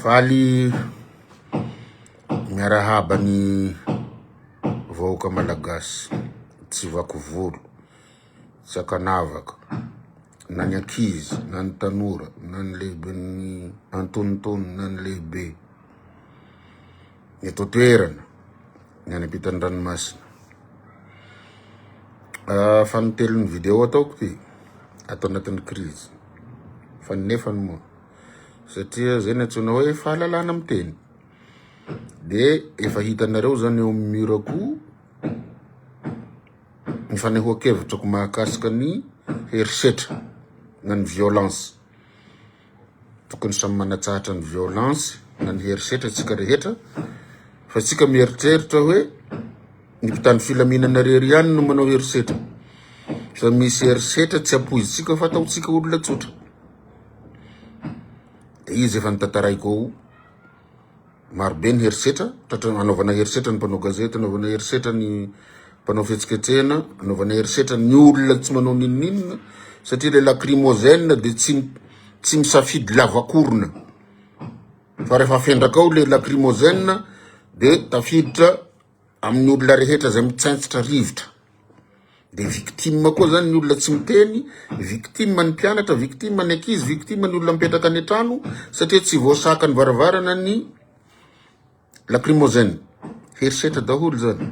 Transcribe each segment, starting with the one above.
Faly miarahaba ny vahoaka malagasy tsy vaky volo, tsy ankanavaka, na ny ankizy na ny tanora na ny lehiben'ny antonontonony na ny lehibe, ny eto an-toerana, ny any ampitan'ny ranomasina. Fanintelon'ny video ataoko ty, ato anatin'ny krizy, fa nefany moa. Satria zay ny antsoina hoe fahalalana miteny. De efa hitanareo zany eo amin'ny mur-ko ny fanehoan-kevitrako mahakasika ny herisetra na ny violence. Tokony samy manatsahatra ny violence na ny herisetra tsika rehetra fa tsika mieritreritra hoe ny mpitandro filaminana rery ihany no manao herisetra. Fa misy herisetra tsy ampoizintsika fa ataontsika olona tsotra. De izy efa notantaraiko ao, maro be ny herisetra, tratra anaovana herisetra ny mpanao gazety, anaovana herisetra ny mpanao fihetsiketsehana, anaovana herisetra ny olona tsy manao n'inon'inona, satria le lacrymogène de tsy tsy misafidy lavakorona, fa rehefa afendraka ao le lacrymogène de tafiditra amin'ny olona rehetra izay mitsentsitra rivotra. De victime koa zany ny olona tsy miteny, victime ny mpianatra, victime ny ankizy, victime ny olona mipetraka any an-trano satria tsy voasaka ny varavarana ny lacrymogène. Herisetra daholo zany.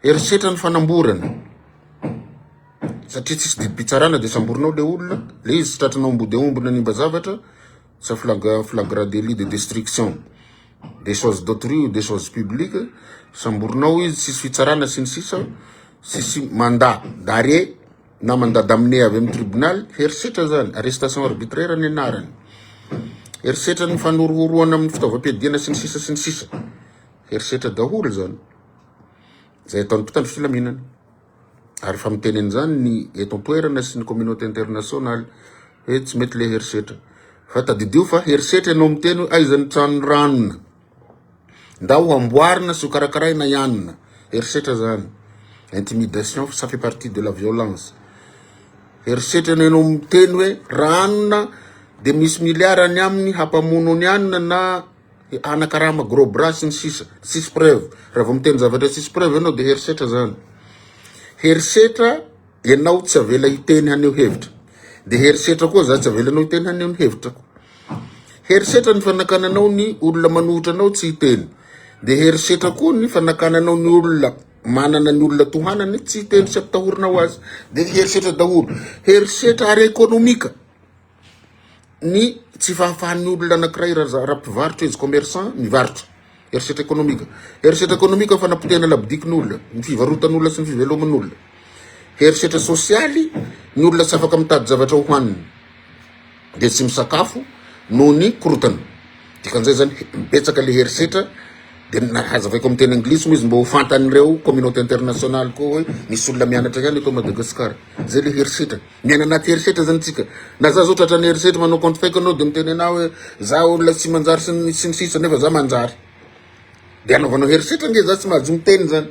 Herisetra ny fanamborana satria tsisy didim-pitsarana de samborinao le olona, le izy tsy tratranao ambody aomby nanimba zavatra, sa flagrant délit de destruction. des choses d'autrui ou des choses publiques, samborinao izy tsisy fitsarana sy ny sisa, tsisy mandat d'arrêt na mandat d'amener avy amin'ny tribunal, herisetra zany, arrestation arbitraire ny anarany. Herisetra ny fanorohoroana amin'ny fitaovam-piadiana sy ny sisa sy ny sisa. Herisetra daholo zany. Zay ataon'ny mpitandro filaminana. Ary efa miteny an'izany ny eto an-toerana sy ny communauté internationale hoe tsy mety le herisetra. Fa tadidio fa herisetra ianao miteny hoe aiza ny tranon'i ranona. Ndao hamboarina sy hokarakaraina i anona. Herisetra zany. Intimidation, ça fait partie de la violence. Herisetra ianao miteny hoe ranona de misy milliard any aminy hampamono an'i anona na Hanakarama gros bras sy ny sisa Tsisy preuve. Raha vao miteny zavatra tsisy preuve ianao dia herisetra zany. Herisetra ianao tsy avela hiteny haneho hevitra. Dia herisetra koa za tsy avelanao hiteny haneho ny hevitrako. Herisetra ny fanakananao ny olona manohitra anao tsy hiteny. Dia herisetra koa ny fanakananao ny olona manana ny olona tohanany tsy hiteny sy ampitahorinao azy. Dia herisetra daholo. Herisetra ara-ekonomika. ny tsy fahafahan'ny olona anankiray raha mpivarotra izy, commerçant, mivarotra. Herisetra ekonomika. Herisetra ekonomika fanapotehana labodikin'olona, ny fivarotan'olona sy ny fiveloman'olona. Herisetra sosialy, ny olona tsy afaka mitady zavatra hohaniny, dia tsy misakafo noho ny korotana. Dikan'izay zany, betsaka le herisetra, dia hazavaiko amin'ny teny anglisy moa izy mba ho fantan'ireo communauté internationale koa hoe misy olona mianatra ihany eto Madagasikara. Zay le herisetra. Miaina anaty herisetra zany tsika. Na za zao tratran'ny herisetra manao compte fake anao de miteny anah hoe za olona tsy manjary sy ny sy ny sisa nefa za manjary. De anaovanao herisetra nge za tsy mahazo miteny zany.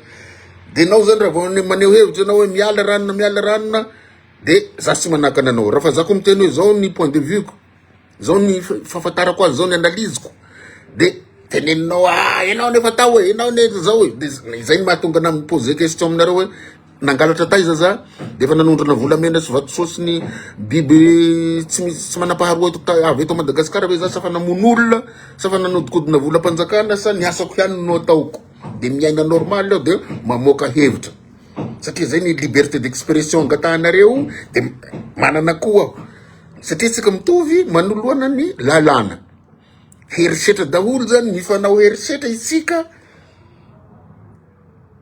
De nao zany raha vao maneho hevitra anao hoe miala ranona miala ranona de za tsy manakana anao. Raha fa za koa miteny hoe zao ny point de vue-ko. Zao ny fahafantarako azy, zao ny analyse-ko. De teneninao, ah, enao nefa tao e, enao ne zao e. De izay no mahatonga anah mi-poser question aminareo hoe nangalatra taiza za? De efa nanondrana volamena sy vatosoa sy ny biby tsy misy tsy manam-paharoa eto avy eto Madagasikara ve za sa fa namono olona sa fa nanodikodina volam-panjakana sa ny asako ihany no ataoko? De miaina normal aho de mamoaka hevitra. Satria zay ny liberté d'expression angatahanareo de manana koa aho. Satria tsika mitovy manoloana ny lalàna. Herisetra daholo zany, mifanao herisetra isika.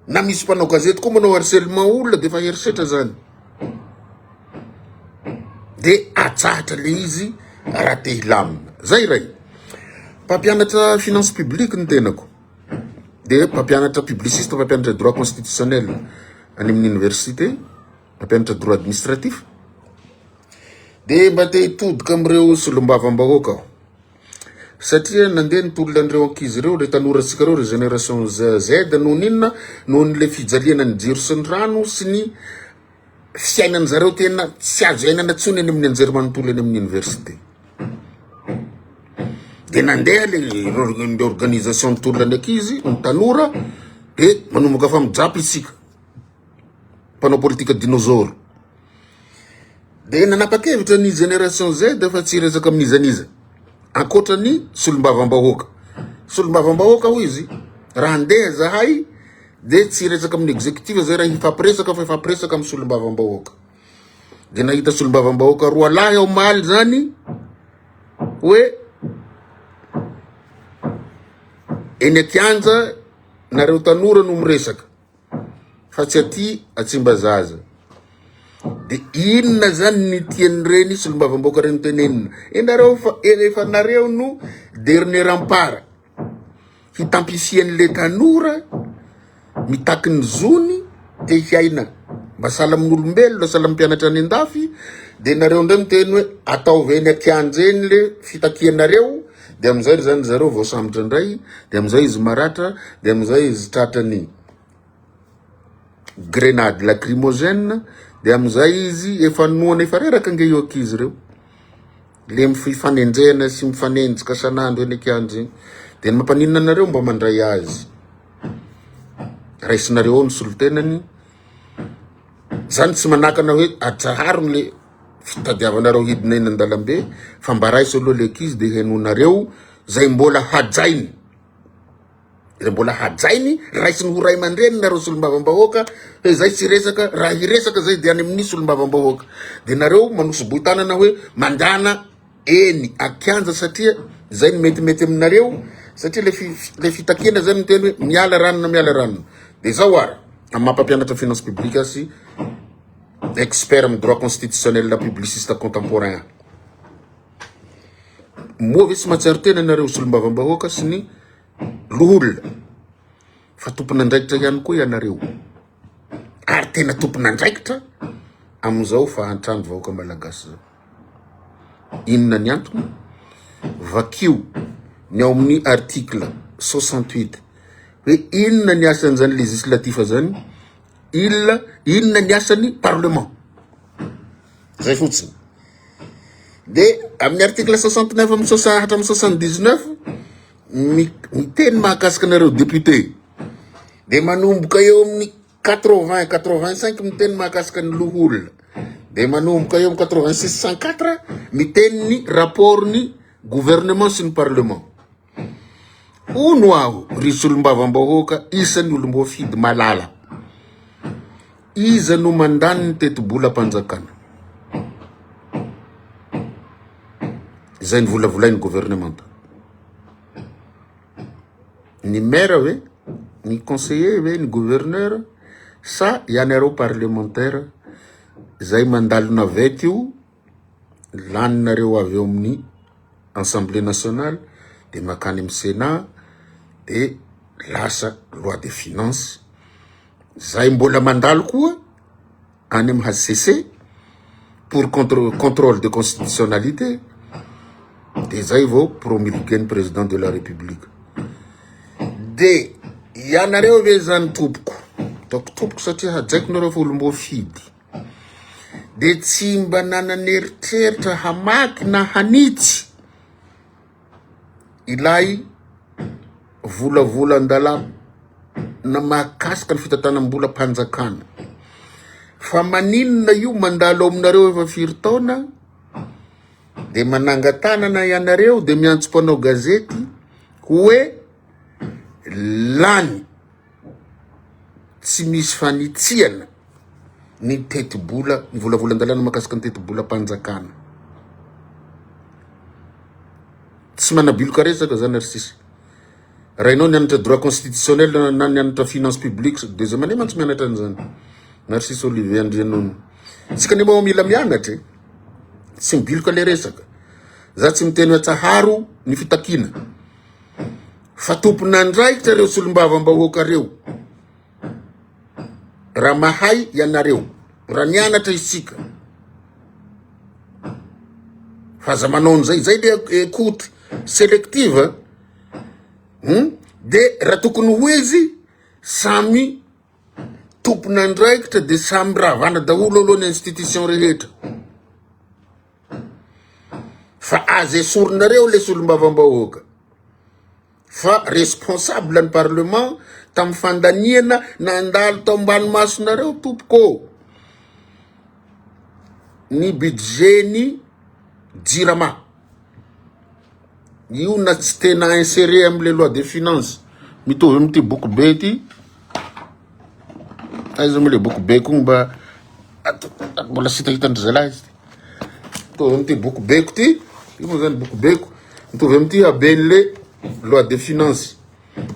Na misy mpanao gazety koa manao harcèlement olona de efa herisetra zany. De atsahatra le izy raha te hilamina. Zay ray. Mpampianatra finance publique ny tenako. De mpampianatra publiciste, mpampianatra droit constitutionnel any amin'ny université, mpampianatra droit administratif. De mba te hitodika amin'ireo solombavambahoaka aho. Satria nandeha ny tolona an'ireo ankizy ireo, ireo tanorantsika ireo, ireo génération Z, noho ny inona? Noho ny le fijaliana ny jiro sy ny rano sy ny fiainan zareo tena tsy azo iainana intsony any amin'ny anjerimanontolo any amin'ny université. De nandeha le le organisation ny tolona ny ankizy, ny tanora, de manomboka fa mijapy isika. Mpanao politika dinosaure. De nanapa-kevitra ny génération Z fa tsy hiresaka amin'iza n'iza. Ankoatra ny solombavambahoaka. Solombavambahoaka hoy izy, raha andeha zahay de tsy hiresaka amin'ny executive zay raha hifampiresaka fa hifampiresaka amin'ny solombavambahoaka. De nahita solombavambahoaka roalahy omaly zany hoe eny an-kianja nareo tanora no miresaka fa tsy aty Atsimbazaza. De inona zany ny tian'ireny solombavambahoaka reny tenenina? Enareo fa efa nareo no dernier rempart hitampisian'le tanora mitaky ny zony te hiaina mba sahala amin'olombelona sahala amin'ny mpianatra any an-dafy de nareo ndray miteny hoe ataovy eny an-kianja eny le fitakianareo de amizay ry zany zareo voasambotra ndray de amizay izy maratra de amizay izy tratrany grenade lacrymogène de amizay izy efa noana efa reraka ange io ankizy reo. Le mifanenjehana sy mifanenjika san'andro eny an-kianja eny. Dia ny mampaninona anareo mba mandray azy. Raisinareo ao ny solontenany. Zany tsy manakana hoe atsaharo le fitadiavanareo hidina eny an-dalambe fa mba raiso aloha le ankizy dia henoinareo zay mbola hajainy. Izay mbola hajainy, raisiny ho ray aman-dreny nareo solombavambahoaka, hoe zay tsy resaka, raha hiresaka zay de any amin'ny solombavambahoaka. De nareo manosi-bohi-tanana hoe mandana eny an-kianja satria zay no metimety aminareo, satria le le fitakiana zay miteny hoe miala ranona miala ranona. De zao ary, amin'ny maha mpampianatra finance publique ahy sy expert amin'ny droit constitutionnel publiciste contemporain ahy. Moa ve tsy mahatsiaro tena nareo solombavambahoaka sy ny loholona fa tompon'andraikitra ihany koa ianareo ary tena tompon'andraikitra amin'izao fahantran'ny vahoaka malagasy zao. Inona ny antony? Vakio ny ao amin'ny article 68 hoe inona ny asan'izany législatif zany, il inona ny asan'ny parlement. Zay fotsiny. De amin'ny article 69 amin'ny soixante hatramin'ny 79 miteny mahakasika anareo député. De manomboka eo amin'ny 80 85 miteny mahakasika ny loholona. De manomboka eo amin'ny 86 104 miteny ny rapport ny gouvernement sy ny parlement. Hono aho ry solombavambahoaka isan'ny olom-boafidy malala. Iza no mandany ny tetibolam-panjakana? Izay novolavolain'ny governemanta. Ny maire ve? Ny conseiller ve? Ny gouverneur? Sa ianareo parlementaire izay mandalo navette io laninareo avy eo amin'ny Assemblée nationale de makany amin'ny Sénat de lasa loi de finance zay mbola mandalo koa any amin'ny HCC pour contre contrôle de constitutionnalité de zay vao promulguer ny président de la république de ianareo ve zany tompoko ataoko tompoko satria hajaiko nareo fa olom-boafidy de tsy mba nanan'eritreritra hamaky na hanitsy ilay volavolan-dalàna mahakasika ny fitantanam-bolam-panjakana. Fa maninona io mandalo aminareo efa firy taona de mananga-tanana ianareo de miantso mpanao gazety hoe lany tsy misy fanitsiana ny tetibola, ny volavolan-dalàna mahakasika ny tetibolam-panjakana. Tsy manabiloka resaka zany ry sisa. Raha ianao nianatra droit constitutionnel na nianatra finance publique, deuxième année mantsy mianatra an'izany. Narcisse Olivier Andrianony. Tsika ne moa mila mianatra e. Tsy mibiloka le resaka. Za tsy miteny hoe atsaharo ny fitakiana. Fa tompon'andraikitra reo solombavambahoaka reo. Raha mahay ianareo, raha nianatra isika, fa aza manao an'izay, zay le écoute sélective, de raha tokony ho izy, samy tompon'andraikitra de samy ravana daholo aloha ny institution rehetra. Fa aza esorinareo le solombavambahoaka fa responsable ny parlement tamin'ny fandaniana nandalo tao ambany masonareo tompoko ô! Ny budget ny jirama io na tsy tena insérer amle loi de finance mitovy amty boky be ty. Aiza moa le boky be ko mba mbola tsy hitahitan-dry zalahy izy ty. Mitovy amin'ity boky beko ty, io moa zany boky beko, mitovy amin'ity haben'le loi de finance,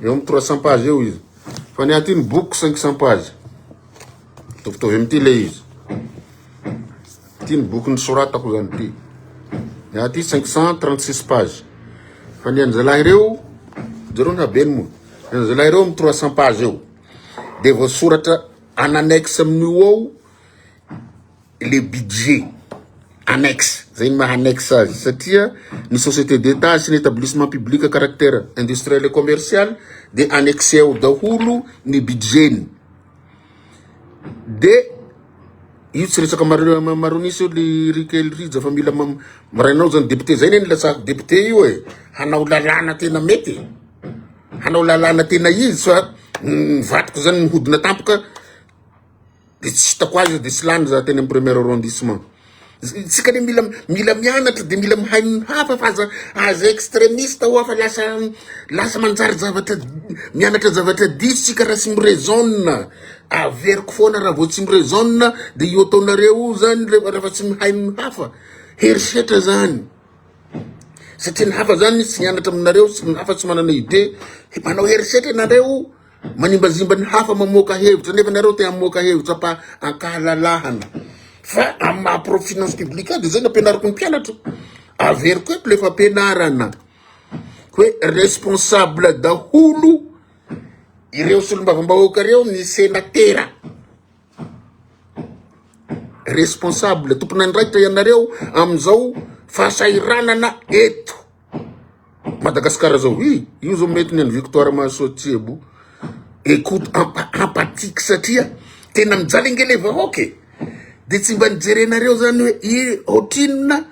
eo amin'ny 300 pages eo izy. Fa ny ahy ty ny boky 500 pages. Mitovitovy amin'ity le izy. Ty ny boky nisoratako zany ty. Ny ahy ty 536 pages. Fa ny an'zalahy ireo, jereo ny habeny moa. Ny an'zalahy ireo amin'ny 300 pages eo. De voasoratra en annexe amin'io ao le budget annexe. Zay ny maha annexe azy satria ny société d'Etat sy ny établissement public à caractère industriel et commercial de annexé ao daholo ny budget-ny. De io tsy resaka maronisy io ry ry kely rija fa mila mirainao zany député zay ne nilatsahako député io e hanao lalàna tena mety e hanao lalàna tena izy fa ny vadiko zany mihodina tampoka de tsy hitako azy de tsy lany za teny amin'ny premier arrondissement. Tsika le mila mila mianatra de mila mihaino ny hafa fa aza aza extremiste hoa fa lasa lasa manjary zavatra mianatra zavatra diso tsika raha tsy mi-raisonne. Averiko foana raha vao tsy mi-raisonne de io ataonareo io zany rehefa tsy mihaino ny hafa herisetra zany. Satria ny hafa zany tsy nianatra aminareo, ny hafa tsy manana idée, manao herisetra nareo. Manimbazimba ny hafa mamoaka hevitra nefa nareo te hamoaka hevitra pa ankahalalahana fa amin'ny maha prof finance publique ahy de zay no ampianariko ny mpianatra averiko eto le fampianarana hoe responsable daholo ireo solombavambahoaka ireo ny senatera responsable tompon'andraikitra ianareo amin'izao fahasahiranana eto Madagascar zao i io zao mety ny an'i Victoire Mahasoa Tsiebo écoute empathique satria tena mijaly ange le vahoaka e de tsy mba nijerenareo zany hoe i ohatrinona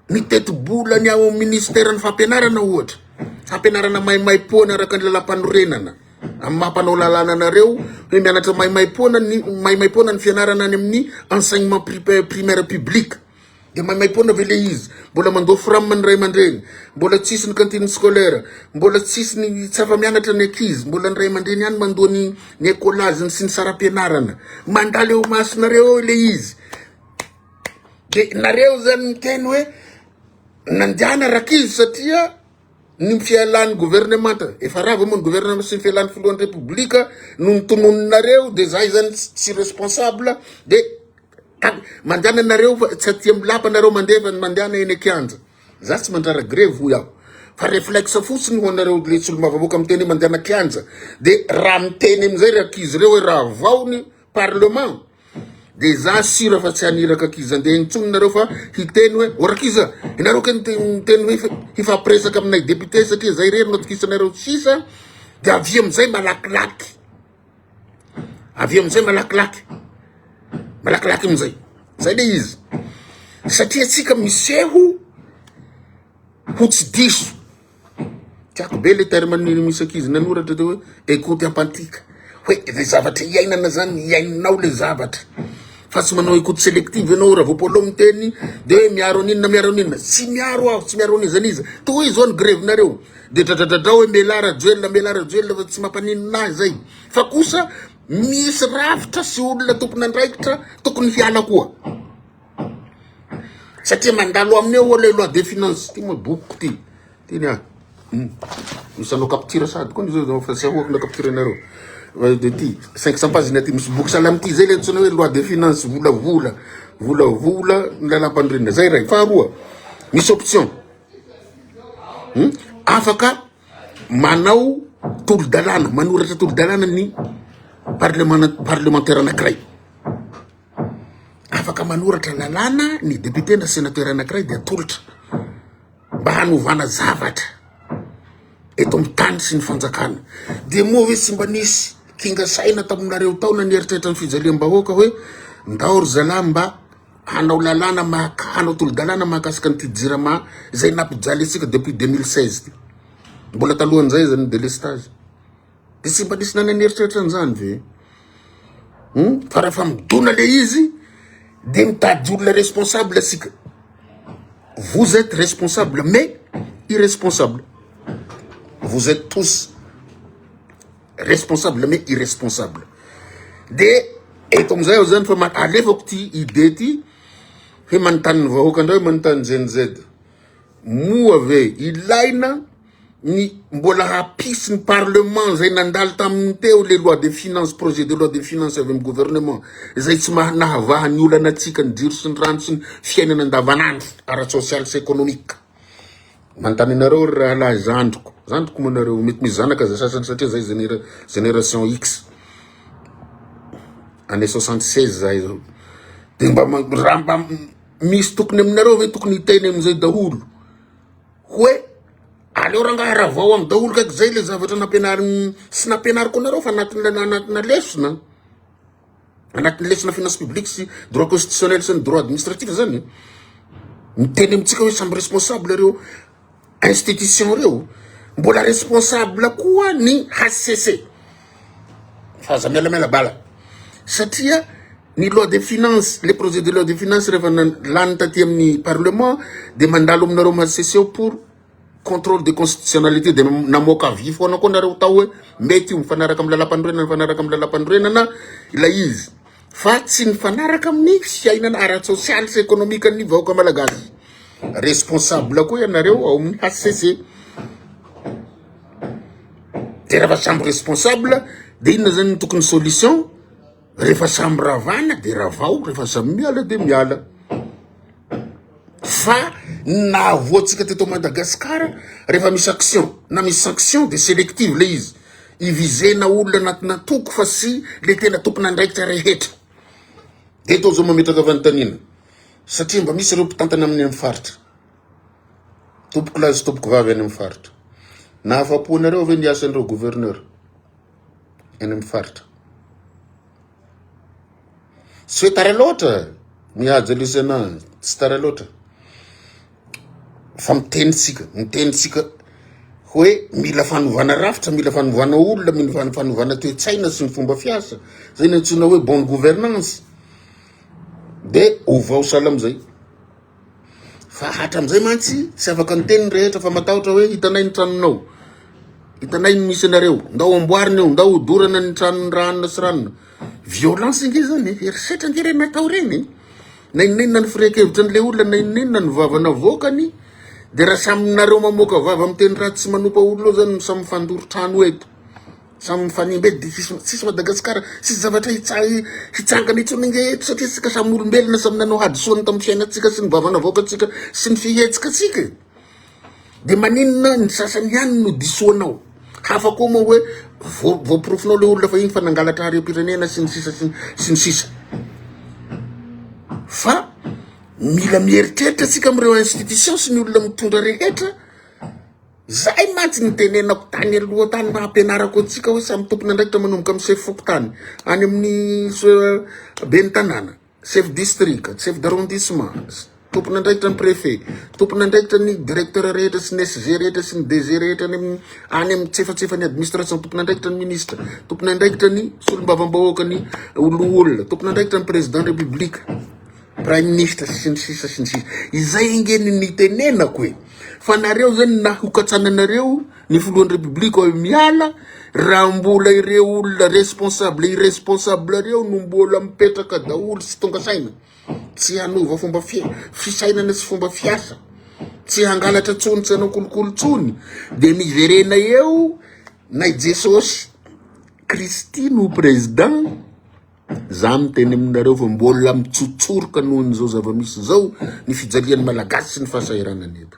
ny tetibola ny ao amin'ny ministeran'ny fampianarana ohatra fampianarana maimaimpoana araka ny lalam-panorenana amin'ny maha mpanao lalàna anareo hoe mianatra maimaimpoana ny maimaimpoana ny fianarana any amin'ny enseignement primaire public Dia maimaimpoana ve le izy? Mbola mandoa fram ny ray aman-dreny, mbola tsisy ny cantine scolaire, mbola tsisy ny tsy afa-mianatra ny ankizy, mbola ny ray aman-dreny ihany mandoa ny ny écolage sy ny saram-pianarana. Mandalo eo imasonareo eo le izy. De nareo zany miteny hoe nandehana rankizy satria ny fialan'ny gouvernemanta, efa rava moa ny gouvernement sy ny fialan'ny filohan'ny repoblika no notononinareo de zahay zany tsy responsable de Mandehana nareo fa tsy aty amin'ny lapa nareo mandeha fa mandehana eny an-kianja. Za tsy mandrara grevy hoy aho. Fa reflexe fotsiny ho anareo le solombavambahoaka miteny hoe mandehana kianja. De raha miteny amin'izay ry ankizy ireo hoe raha vao ny parlement de za sura fa tsy haniraka ankizy andeha intsony nareo fa hiteny hoe o rankizy a, ianareo kay miteny hoe hifampiresaka aminay député satria zay irery no atokisanareo sisa de avy amin'izay malakilaky. Avy eo amizay malakilaky, malakilaky amizay, zay le izy, satria atsika miseho ho tsy diso, tiako be le terme ny misy ankizy nanoratra teo hoe écoute empathique, hoe le zavatra iainana zany iainao le zavatra, fa tsy manao écoute sélective ianao raha vao Polo miteny de hoe miaro an'inona miaro an'inona, tsy miaro aho, tsy miaro an'iza n'iza, tohizo ny grevy-nareo. De dradradradrao hoe Mela Rajoelina, Mela Rajoelina fa tsy mampaninona ahy zay. Fa kosa misy rafitra sy olona tompon'andraikitra tokony hiala koa. Satria mandalo aminy eo le loi de finance. Ty moa bokiko ty. Ty ny ahy. Hmm. Misy anao capture sady koa ny fa tsy ahoako na capture nareo. De ty 500 pages ny aty misy boky sahala amity zay le antsoina hoe loi de finance volavola volavola ny lalam-panorenana zay ray. Faharoa misy option. Hmm? Afaka manao tolo-dalàna, manoratra tolo-dalàna ny parlement parlementaire anankiray. Afaka manoratra lalàna ny député na sénateur anankiray dia atolotra mba hanovana zavatra eto amin'ny tany sy ny fanjakana. Dia moa ve tsy mba nisy kinga saina taminareo tao na nieritreritra ny fijaliam-bahoaka hoe ndao ry zalahy mba. hanao lalàna mahaka hanao tolo-dalàna mahakasika an'ity jirama izay nampijaly antsika depuis 2016 ity. Mbola talohan'izay aza ny délestage. De tsy mba nisy nanana eritreritra an'izany ve? Hum? Fa rehefa midona le izy de mitady olona responsable asika. Vous êtes responsable mais irresponsable. Vous êtes tous responsable mais irresponsable. De eto amizay aho zany fa alefako ty idée ty hoe manontany ny vahoaka ndray manontany Gen Z. Moa ve ilaina ny mbola hampisy ny parlement izay nandalo tamin'ny teo le loi de finance projet de loi de finance avy amin'ny gouvernement izay tsy nahavaha ny olana antsika ny jiro sy ny rano sy ny fiainana andavanandro ara-tsosialy sy ekonomika. Manontany anareo ry rahalahy zandriko, zandriko moa nareo, mety misy zanaka aza sasany satria zay génération X année 76 zay zao. De mba raha mba misy tokony aminareo ve tokony hiteny amin'izay daholo hoe aleo rangahy ravao amin'ny daholo kaiky zay le zavatra nampianariny sy nampianariko anareo fa anatin'ny anatina lesona anatin'ny lesona finance publique sy droit constitutionnel sy ny droit administratif zany miteny amintsika hoe samby responsable reo institution reo mbola responsable koa ny HCC fa aza mialamiala bala satria ny loi de finance le projet de loi de finance rehefa lany taty amin'ny parlement de mandalo aminareo HCC eo pour contrôle de constitutionnalité de namoaka avis foana koa nareo tao hoe mety io mifanaraka amin'ny lalam-panorenana mifanaraka amin'ny lalam-panorenana ilay izy fa tsy nifanaraka amin'ny fiainana ara-tsosialy sy ekonomika ny vahoaka malagasy. Responsable koa ianareo ao amin'ny HCC. De rehefa samby responsable de inona zany ny tokony solution? Rehefa samy ravana de ravao, rehefa samy miala de miala. Fa ny nahavoantsika teto Madagasikara rehefa misy action na misy sanction de sélective le izy. Ivisena olona anatina toko fa sy le tena tompon'andraikitra rehetra. De eto zao mametraka fanontaniana satria mba misy ireo mpitantana amin'ny amin'ny faritra. Tompoko lahy sy tompoko vavy any amin'ny faritra. Nahafapo anareo ve ny asan'ireo gouverneur any amin'ny faritra? Tsy hoe tara loatra mihaja lesy ana, tsy tara loatra. Fa miteny tsika, miteny tsika hoe mila fanovana rafitra, mila fanovana olona, mila fanovana toe-tsaina sy ny fomba fiasa. Zay ny antsoina hoe bonne gouvernance. De ovao sahala amizay. Fa hatramizay mantsy tsy afaka niteny ny rehetra fa matahotra hoe hitanay ny tranonao. Hitanay ny misy anareo. Ndao amboarina eo, ndao hodorana ny tranon'ny ranona sy ranona. Violence nge zany e, herisetra nge reny natao reny e. Na inona ny firehan-kevitra an'ilay olona, na inona ny vava navoakany, de raha samy nareo mamoaka vava miteny ratsy sy manopa olona eo zany no samy mifandoro trano eto. Samy mifanimba eto de tsisy tsisy Madagasikara, tsisy zavatra hitsangana intsony nge eto satria tsika samy olombelona samy nanao hadisoana tamin'ny fiainantsika sy ny vava navoakantsika sy ny fihetsikatsika e. De maninona ny sasany ihany no disoanao? Hafa koa moa hoe voaporofonao le olona fa iny fa nangalatra harem-pirenena sy ny sisa sy ny sisa. Fa mila mieritreritra tsika amin'ireo institution sy ny olona mitondra rehetra. Zay mantsy ny tenenako tany aloha tany mba hampianarako antsika hoe samy tompon'andraikitra manomboka amin'ny sefo fokontany any amin'ny ben'ny tanàna. Chef district, chef d'arrondissement, tompon'andraikitra ny préfet, tompon'andraikitra ny directeur rehetra sy ny SG rehetra sy ny DG rehetra any amin'ny any amin'ny tsefatsefan'ny administration, tompon'andraikitra ny ministre, tompon'andraikitra ny solombavambahoaka ny loholona, tompon'andraikitra ny président république, prime ministre sy ny sisa sy ny sisa. Izay ange ny nitenenako e. Fa nareo zany na hokatsananareo Ny filohan'ny République hoe miala raha mbola ireo olona responsable irresponsable ireo no mbola mipetraka daholo sy tonga saina tsy hanova fomba fisainana sy fomba fiasa tsy hangalatra tsony tsy hanao kolikoly tsony de miverena eo na i Jesosy Kristy no président za miteny aminareo fa mbola mitsotsoroka nohon'izao zava-misy izao ny fijalian'ny Malagasy sy ny fahasahiranany eto.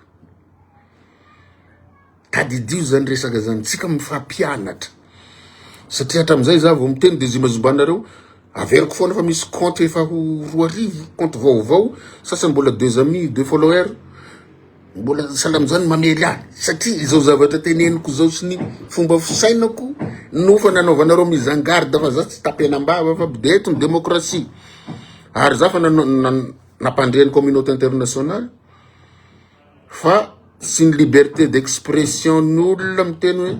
Tadidio zany resaka zany, tsika mifampianatra. Satria hatramin'izay za vao miteny de zimbazimbanareo, averiko foana fa misy compte efa ho 2000, compte vaovao, sasany mbola deux amis, deux followers, mbola sahala amin'izany mamely ahy. Satria izao zavatra teneniko izao sy ny fomba fisainako no fa nanaovanareo mise en garde fa za tsy tapenam-bava fa de eto ny démocratie. Ary za fa nanao. nampandre ny communauté internationale fa tsy ny liberté d'expression ny olona miteny hoe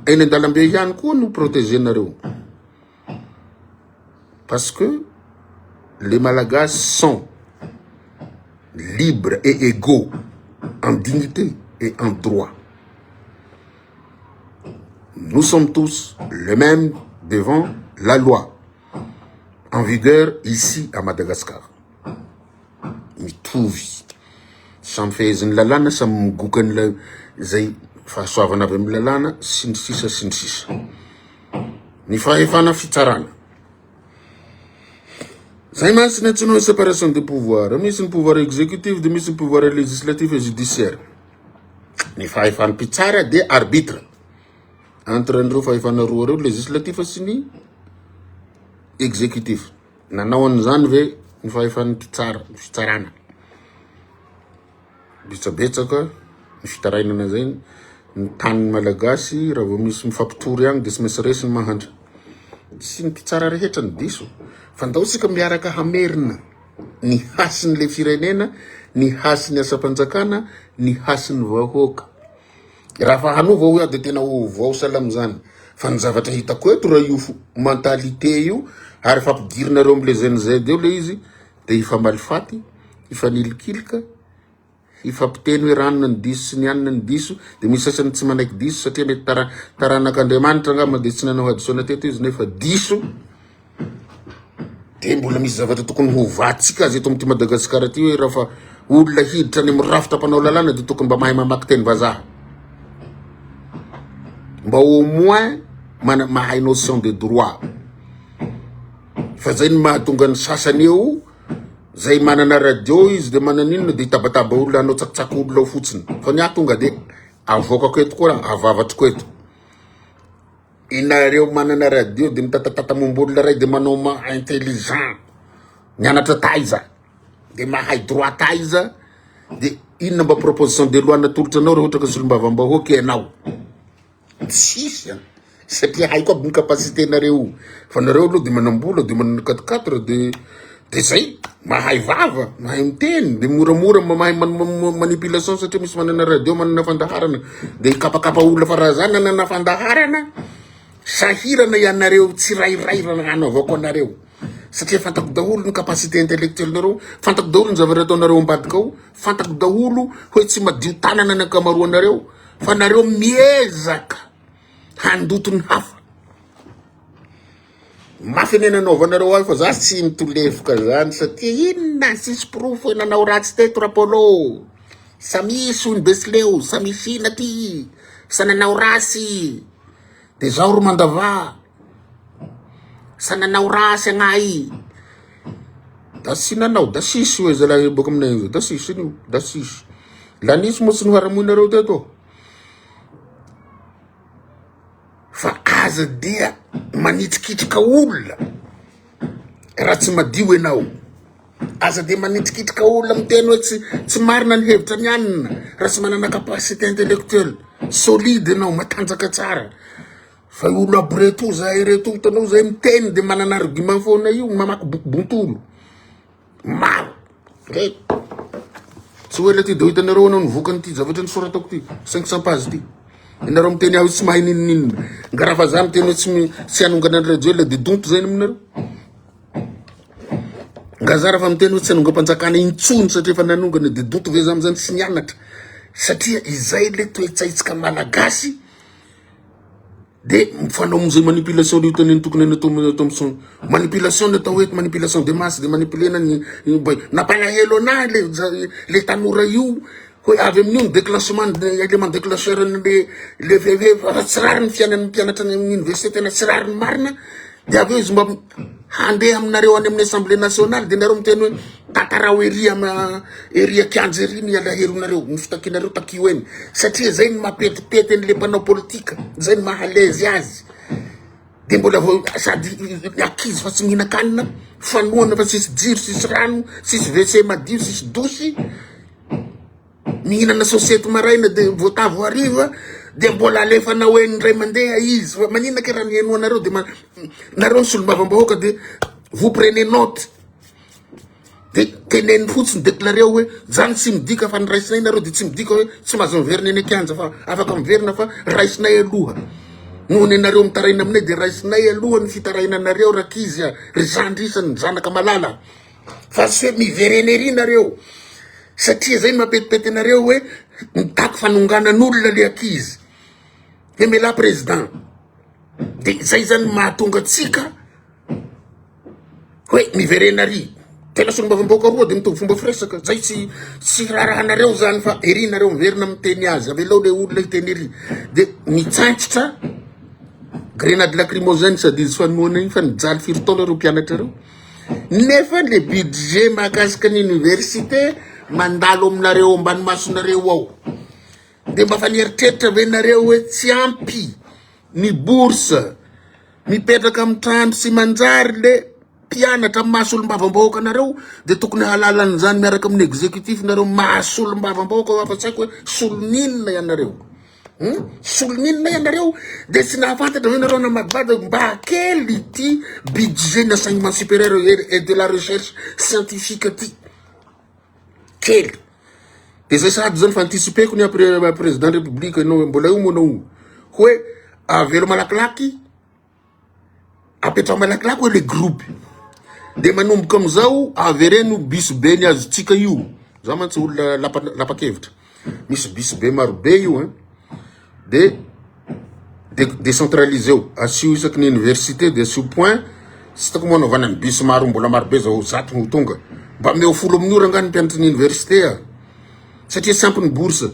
eny an-dalambe ihany koa no protéger-nareo parce que les Malagasy sont libres et égaux en dignité et en droit. Nous sommes tous les mêmes devant la loi en vigueur ici à Madagascar. Mitovy. Samy fehezin'ny lalàna, samy migoka ny zay fahasoavana avy amin'ny lalàna sy ny sisa sy ny sisa. Ny fahefana fitsarana. Zay mantsy ny antsoina hoe séparation des pouvoirs. Misy ny pouvoir exécutif de misy ny pouvoir législatif et judiciaire. Ny fahefan'ny mpitsara de arbitre entre an'ireo fahefana roa reo, législatif sy ny exécutif. Nanao an'izany ve ny fahefan'ny mpitsara, ny fitsarana? Betsabetsaka ny fitarainana zay ny tany malagasy raha vao misy mifampitory agny de tsy maintsy resy ny mahantra. Tsy ny mpitsara rehetra ny diso fa ndao tsika miaraka hamerina ny hasin'le firenena, ny hasin'ny asam-panjakana, ny hasin'ny vahoaka. Raha fa hanova hoy aho de tena ovao sahala amizany fa ny zavatra hitako eto raha io mentalité io ary fampidirinareo amle Gen Z eo le izy de hifamaly faty, hifanilikilika, hifampiteny hoe ranona ny diso sy ny anona ny diso, de misy sasany tsy manaiky diso satria mety tara taranak'Andriamanitra angamba de tsy nanao hadisoana teto izy nefa diso. De mbola misy zavatra tokony hovatsika azy eto amin'ity Madagasikara ty hoe raha fa olona hiditra any amin'ny rafitra mpanao lalàna de tokony mba mahay mamaky teny vazaha. Mba au moins mana mahay notion de droit. Fa zay ny mahatonga ny sasany eo zay manana radio izy de manana inona de hitabataba olona hanao tsakitsaky olona ao fotsiny. Fa ny ahy tonga de avoakako eto koa avavatriko eto. Inareo manana radio de mitatatata momba olona ray de manao ma intelligent nianatra taiza de mahay droit taiza de inona mba proposition de loi natolotra anao raha ohatra ka solombavambahoaka ianao. Tsisy an! Satria haiko aby ny capacité nareo fa nareo aloha de manambola de manana quatre quatre de de zay mahay vava mahay miteny de moramora mahay manipulation satria misy manana radio manana fandaharana de hikapakapa olona fa raha za nanana fandaharana sahirana ianareo tsirairay raha hanaovako anareo satria fantako daholo ny capacité intellectuelle nareo fantako daholo ny zavatra ataonareo ambadika ao fantako daholo hoe tsy madio tanana ny ankamaroanareo fa nareo miezaka handoto ny hafa. Mafy anie nanaovanareo ahy fa za tsy mitolefoka zany satria inona tsisy porofo hoe nanao ratsy teto Rapolo. Sa misy hoy ny Besileo, sa misy ina ty, sa nanao ratsy. De zaho ry mandava, sa nanao ratsy agnay. Da tsy nanao, da sisy hoe zalahy boaka aminay zao, da sisy an'io, da sisy. La nisy moa tsy noharamoinareo teto. Fa aza dia manitrikitrika olona raha tsy madio ianao. Aza dia manitrikitrika olona miteny hoe tsy tsy marina ny hevitra ny anina raha tsy manana capacité intellectuelle solide ianao, matanjaka tsara. Fa olo aby reto zahay reto hitanao zahay miteny de manana argument foana io, mamaky boky bontolo. Maro. Reto. Tsy ho ela ty de ho hitanareo anao ny vokan'ity zavatra nisoratako ty, 500 pages ty. Ianareo miteny aho tsy mahay ninoninona. Nga raha fa za miteny hoe tsy tsy hanongana an'i Rajoelina de donto zay aminareo. Nga za raha fa miteny hoe tsy hanongam-panjakana intsony satria efa nanongana de donto ve za amizany tsy nianatra. Satria izay le toe-tsaintsika malagasy De mifanao amizay manipulation le tany tokony any atao Thomson. Manipulation ny atao eto, manipulation de masse, de manipulena ny nampalahelo anahy le le tanora io hoe avy amin'io ny déclenchement élément déclencheur le le fa tsy rariny fiainan'ny mpianatra any amin'ny université tena tsy rariny marina de avy eo izy mba handeha aminareo any amin'ny assemblée nationale de nareo miteny hoe tantarao ery ama ery akianja ery ny alahelonareo ny fitakianareo takio eny satria zay ny mampetipety an'le mpanao politika zay ny maha l'aise azy de mbola vao sady ny ankizy fa tsy mihinan-kanina fanohana fa tsisy jiro tsisy rano tsisy WC madio tsisy dosy Mihinana sosety maraina de voatavo hariva de mbola alefanao eny indray mandeha izy fa maninona ke raha miheno anareo de nareo ny solombavambahoaka de vous prenez note. De teneno fotsiny declareo hoe zany tsy midika fa niraisinay nareo de tsy midika hoe tsy mahazo miverina eny an-kianja fa afaka miverina fa raisinay aloha. Noho ny anareo mitaraina aminay de raisinay aloha ny fitarainanareo rankizy a, ry zandry isany, zanaka malala. Fa tsy hoe miverena ery nareo satria zay mampetipety anareo hoe mitaky fanonganan'olona le ankizy. Hoe mialà président. De zay zany mahatonga antsika Hoe miverena ary. Tena solombavambahoaka roa de mitovy fomba firesaka. Zay tsy tsy raharahanareo zany fa ery nareo miverina miteny azy. Avelao le olona hiteny ery. De mitsaintsitra grenade lacrymogène sady izy fanohana igny fa nijaly firy taona ireo mpianatra ireo. Nefa le budget mahakasika ny université mandalo aminareo ambany masonareo ao. De mba fa nieritreritra ve nareo hoe tsy ampy ny bourse Mipetraka amin'ny trano tsy manjary le mpianatra amin'ny maha solombavambahoaka anareo de tokony hahalala an'izany miaraka amin'ny executif nareo maha solombavambahoaka afa tsy haiko hoe solon'inona ianareo. Hmm? Solon'inona ianareo de tsy nahafantatra ve nareo namadibady mba kely ity budget ny enseignement supérieur et de la recherche scientifique ty. Kely. De zay sahady zany fa anticipeko ny après président république ianao mbola io moa anao hoe avelo malakilaky apetraho malakilaky hoe le groupe de manomboka amizao avereno bus be ny azontsika io za mantsy olona lapa lapa-kevitra misy bus be maro be io hein de décentraliseo asio isaky ny université de asio point tsy hitako moa anaovana ny bus maro mbola maro be zao zato no tonga mba ameo folo amin'io rangaha ny mpianatry ny université a satria tsy ampy ny bourse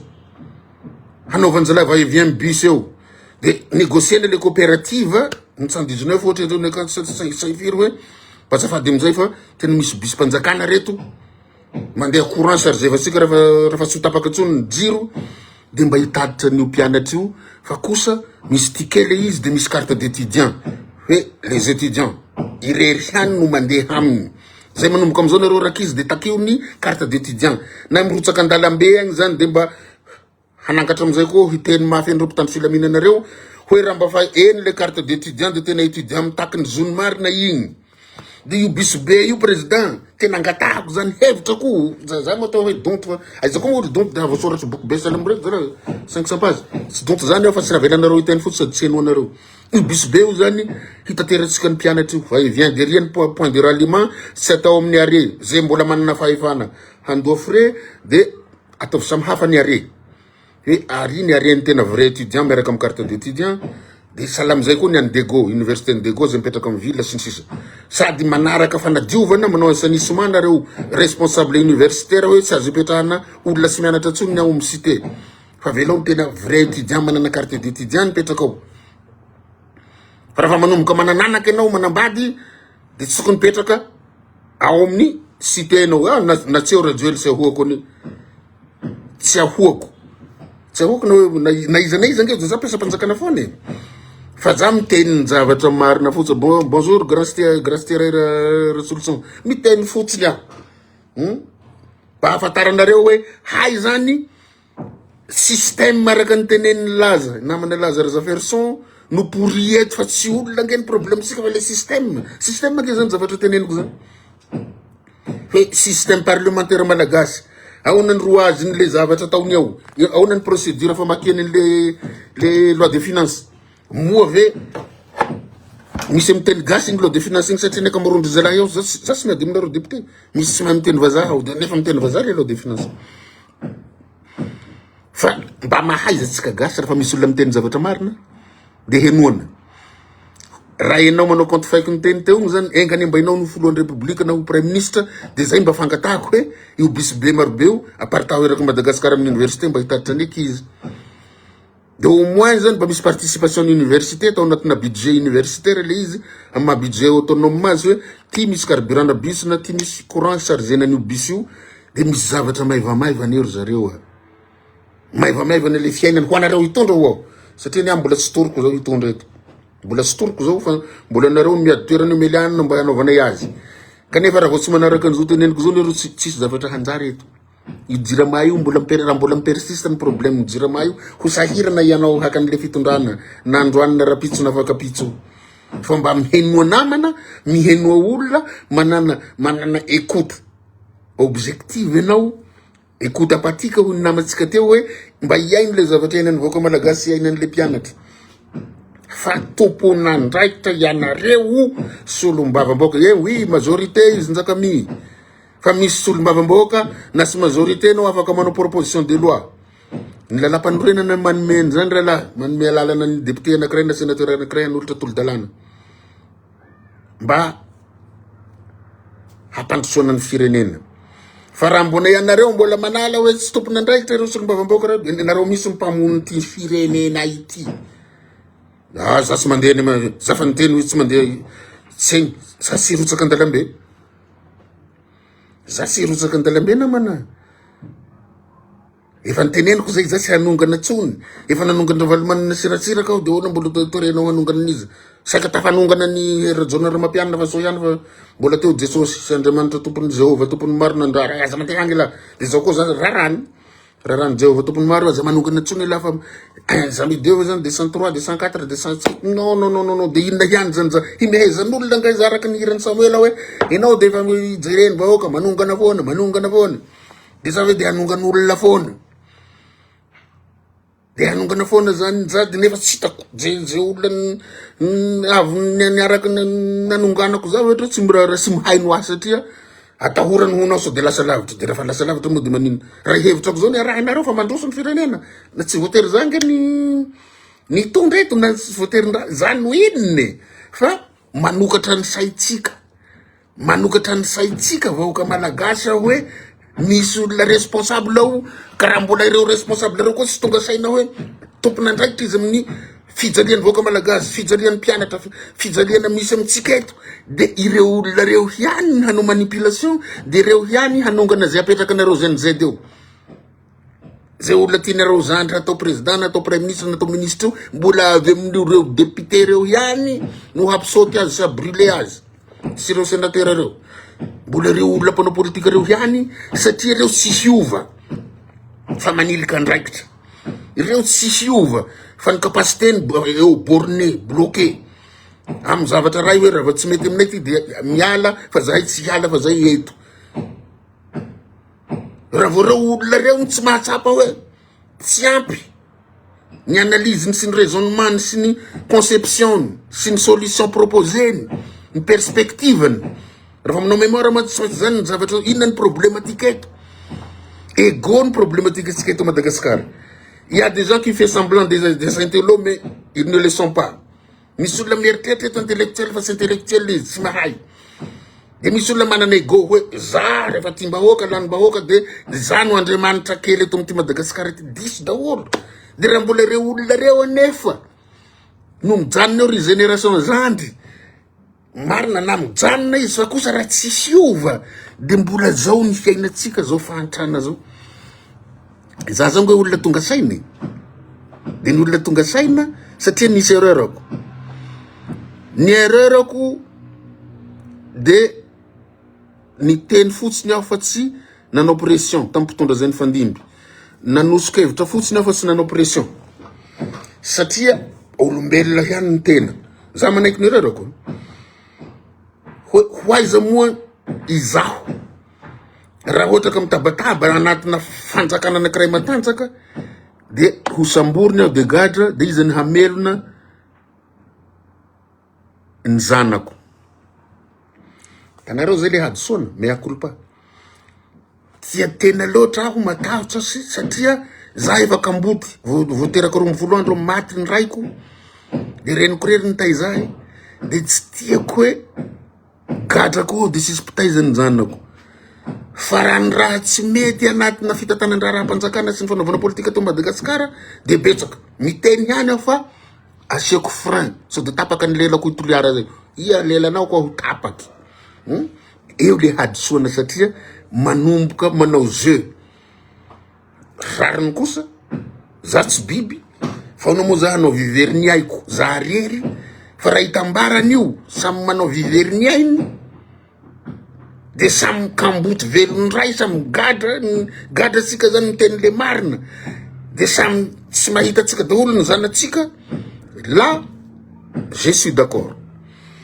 hanaovan-jalahy va et vient bus eo de négocier-na le coopérative ny 119 ohatra ireo ny akanjo say firy hoe mba azafady amizay fa tena misy bus mpanjakana reto mandeha courant chargevasika rehefa rehefa tsy ho tapaka intsony ny jiro de mba hitatitra an'io mpianatra io fa kosa misy ticket le izy de misy carte d'étudiant hoe les étudiants irery ihany no mandeha aminy zay manomboka amizao nareo rankizy de takeo ny carte d'étudiant na mirotsaka an-dalambe agny zany de mba Hanangatra amin'izay koa hiteny mafy an'ireo mpitandro filaminana ireo hoe raha mba fa eny le carte d'étudiant de tena étudiant mitaky ny zony marina igny. De io bus be io président tena angatahako zany hevitra koa za za moa atao hoe donto fa aiza koa moa olo donto de havoasoratry boky be sahala amin'ireto zalahy 500 pages tsy donto zany aho fa tsy navelanareo hiteny fotsiny sady tsy henoanareo. Io bus be io zany hitaterantsika ny mpianatra io va et vient derrière ny point de ralliement tsy atao amin'ny arrêt zay mbola manana fahefana handoa frais de Ataovy samy hafa ny arrêt. Hoe ary ny arrêt ny tena vrai étudiant miaraka amin'ny carte d'étudiant, de sahala amin'izay koa ny an'i Dego, université ny Dego izay mipetraka amin'ny ville sy ny sisa. Sady manaraka fanadiovana, manao assainissement nareo responsable universitaire hoe tsy azo ipetrahana olona tsy mianatra intsony ny ao amin'ny cité. Fa avelao ny tena vrai étudiant manana carte d'étudiant mipetraka ao. Fa raha manomboka manananaka ianao, manambady, de tsy tokony mipetraka ao amin'ny cité nao. Ah, na, na tsy eo Rajoely tsy ahoako anie. Tsy ahoako. Tsy ahoako na hoe na, na iza na iza ange za mpiasam-panjakana foana e. Fa za miteny ny zavatra marina fotsiny. Bon, bonjour Grace Grace Thierry Rasoloson. Miteny fotsiny aho. Hmm? Mba ahafantaranareo hoe hay zany Système araka ny tenenin'i Laza, namana Laza Razafiarison no pourri eto fa tsy olona ange ny problème tsika fa le système. Système ange zany zavatra teneniko zany. Hoe système parlementaire malagasy. Ahoana ny rouage-ny le zavatra ataony ao? Ahoana ny procédure famakiany le le loi de finance? Moa ve misy miteny gasy iny loi de finance iny satria ny ankamaroan-dry zalahy ao za tsy miady aminareo député. Misy tsy mahay miteny vazaha ao nefa miteny vazaha le loi de finance. Fa mba mahaiza tsika gasy rehefa misy olona miteny zavatra marina de henoana. Raha enao manao compte fake niteny teo igny zany enga anie mba enao no filohan'ny repoblika na ho praiministra de zay mba fangatahako hoe io bus be marobe io aparitaho eraky Madagascar amin'ny université mba hitatitra ny ankizy. De au moins zany mba misy participation ny université atao anatina budget universitaire le izy amin'ny maha budget autonome azy hoe ty misy carburant na bus na ty misy courant chargena an'io bus io de misy zavatra maivamaivana eo ry zareo a. Maivamaivana le fiainana ho anareo hitondra ho ao satria ny ahy mbola tsy toroko zao hitondra eto. Mbola tsy toroko zao fa mbola nareo miady toerana eo Meliana mba hanaovanay azy. Kanefa raha vao tsy manaraka an'izao teneniko zao nareo tsy tsisy zavatra hanjary eto. Io jirama io mbola mi-per raha mbola mi-persiste ny problème ny jirama io, ho sahirana ianao haka an'le fitondrana na androany na rapitso na afakapitso. Fa mba mihenoa namana, mihenoa olona, manana manana écoute. objective ianao, écoute apathique hoy ny namantsika teo hoe mba hihaino le zavatra iainan'ny vahoaka malagasy sy iainan'le mpianatra. Fa tompon'andraikitra ianareo solombavambahoaka. Eh oui, majorité izy Njakami. Fa misy solombavambahoaka na tsy majorité anao afaka manao proposition de loi. Ny lalàmpanorenana manome an'izany rahalahy, manome alalana ny député anankiray na sénateur anankiray hanolotra tolo-dalàna mba hampandrosoana ny firenena. Fa raha mbola ianareo mbola manala hoe tsy tompon'andraikitra ireo solombavambahoaka ireo, dia nareo mihitsy mpamono ity firenena ity. Ah, za tsy mandeha any, za fa niteny hoe tsy mandeha, tsy, za tsy hirotsaka an-dalambe. Za tsy hirotsaka an-dalambe namana. Efa niteneniko zay, za tsy hanongana tsony. Efa nanongana Ravalomanana sy Ratsiraka aho, de ahoana mbola toerenao hanongana an'iza? Saika tafanongana ny Hery Rajaonarimampianina fa soa ihany fa mbola teo Jesosy sy Andriamanitra tompony Jehovah tompony maro nandrara. Aza mandeha agny lah. De zao koa za rarany. Rarany Jehovah tompony maro aza manongana tsony lah fa za mideo zany de 103 de 104 de 105. Non non non non non de inona ihany zany za himehezan'olona nga izy araka ny hiran'i Samoela hoe enao de efa jereny vahoaka manongana foana manongana foana. De za ve de hanongana olona foana? De hanongana foana zany za de nefa tsy hitako ze ze olona avy niaraka nanonganako za ohatra tsy miraharaha sy mihaino ahy satria atahorany hono aho sao de lasa lavitra de rehefa lasa lavitra moa de maninona? Raha hevitrako zao ny arahinareo fa mandroso ny firenena na tsy voatery za nge ny ny hitondra eto na tsy voatery za no inona e fa manokatra ny saintsika. Manokatra ny saintsika vahoaka malagasy aho hoe misy olona responsable ao ka raha mbola ireo responsable ireo koa tsy tonga saina hoe tompon'andraikitra izy amin'ny fijalian'ny vahoaka malagasy, fijalian'ny mpianatra, fijaliana misy amintsika eto de ireo olona ireo ihany ny hanao manipulation de ireo ihany hanongana izay apetraka anareo Gen Z eo. Zay olona tianareo zandry hatao président na atao premier ministre na atao ministre io mbola avy amin'ireo député ireo ihany no hampisaoty azy sy ha-brûler azy sy ireo sénateur ireo. Mbola ireo olona mpanao politika ireo ihany satria ireo tsy hiova fa manilika andraikitra. Ireo tsy hiova fa ny capacité-ny eo borné, bloqué amin'ny zavatra ray hoe raha vao tsy mety aminay ty dia miala fa zahay tsy hiala fa zahay eto. Raha vao reo olona reo no tsy mahatsapa hoe tsy ampy ny analyse-ny sy ny raisonnement-ny sy ny conception-ny sy ny solution proposé-ny, ny perspective-ny. Raha vao manao mémoire mantsy tsy maintsy zany ny zavatra inona ny problématique eto. Ego ny problématique antsika eto Madagascar. Il y a des gens qui fait semblant des, des intellos mais ils ne le sont pas. Misy olona mieritreritra eto intellectuel fa tsy intellectuel izy, tsy mahay. De misy olona manana ego hoe za rehefa tiam-bahoaka, lanim-bahoaka de za no andriamanitra kely eto amin'ity Madagasikara ity. Diso daholo. De raha mbola ireo olona ireo anefa no mijanona eo ry génération zandry, marina na mijanona izy fa kosa raha tsy hiova de mbola zao ny fiainantsika zao fahantrana zao. Za zao nge olona tonga saina e. De ny olona tonga saina satria nisy erreur-ko. Ny erreur-ko de niteny fotsiny aho fa tsy nanao pression tamin'ny mpitondra zay nifandimby. Nanoso-kevitra fotsiny aho fa tsy nanao pression. Satria olombelona ihany ny tena. Za manaiky ny erreur-ko. Ho aiza moa izaho Raha ohatra ka mitabataba anatina fanjakana anankiray matanjaka dia ho samboriny aho de gadra de iza ny hamelona ny zanako. Hitanareo zay le hadisoana, mea culpa. Tia tena loatra aho matahotra sy satria za efa kamboty vao teraka 12 andro maty ny raiko de reniko rery nitaiza ahy de tsy tiako hoe Gadra koa dia tsisy mpitaiza ny zanako. Fa raha ny raha tsy mety anatina fitantanan-draharaham-panjakana sy ny fanaovana politika eto Madagasikara dia betsaka. Miteny ihany aho fa asiako frein sao dia tapaka ny lelako i Toliara zay. Ia lelanao koa ho tapaky. Hmm? Eo le hadisoana satria manomboka manao jeu. Rariny kosa, za tsy biby, fa anao moa za hanao vivery ny aiko, za rery, fa raha hitambarana io, samy manao vivery ny ainy, de samy kamboty velon-dray, samy gadra, gadra tsika zany miteny le marina, de samy tsy mahita antsika daholo ny zanatsika, là je suis d'accord.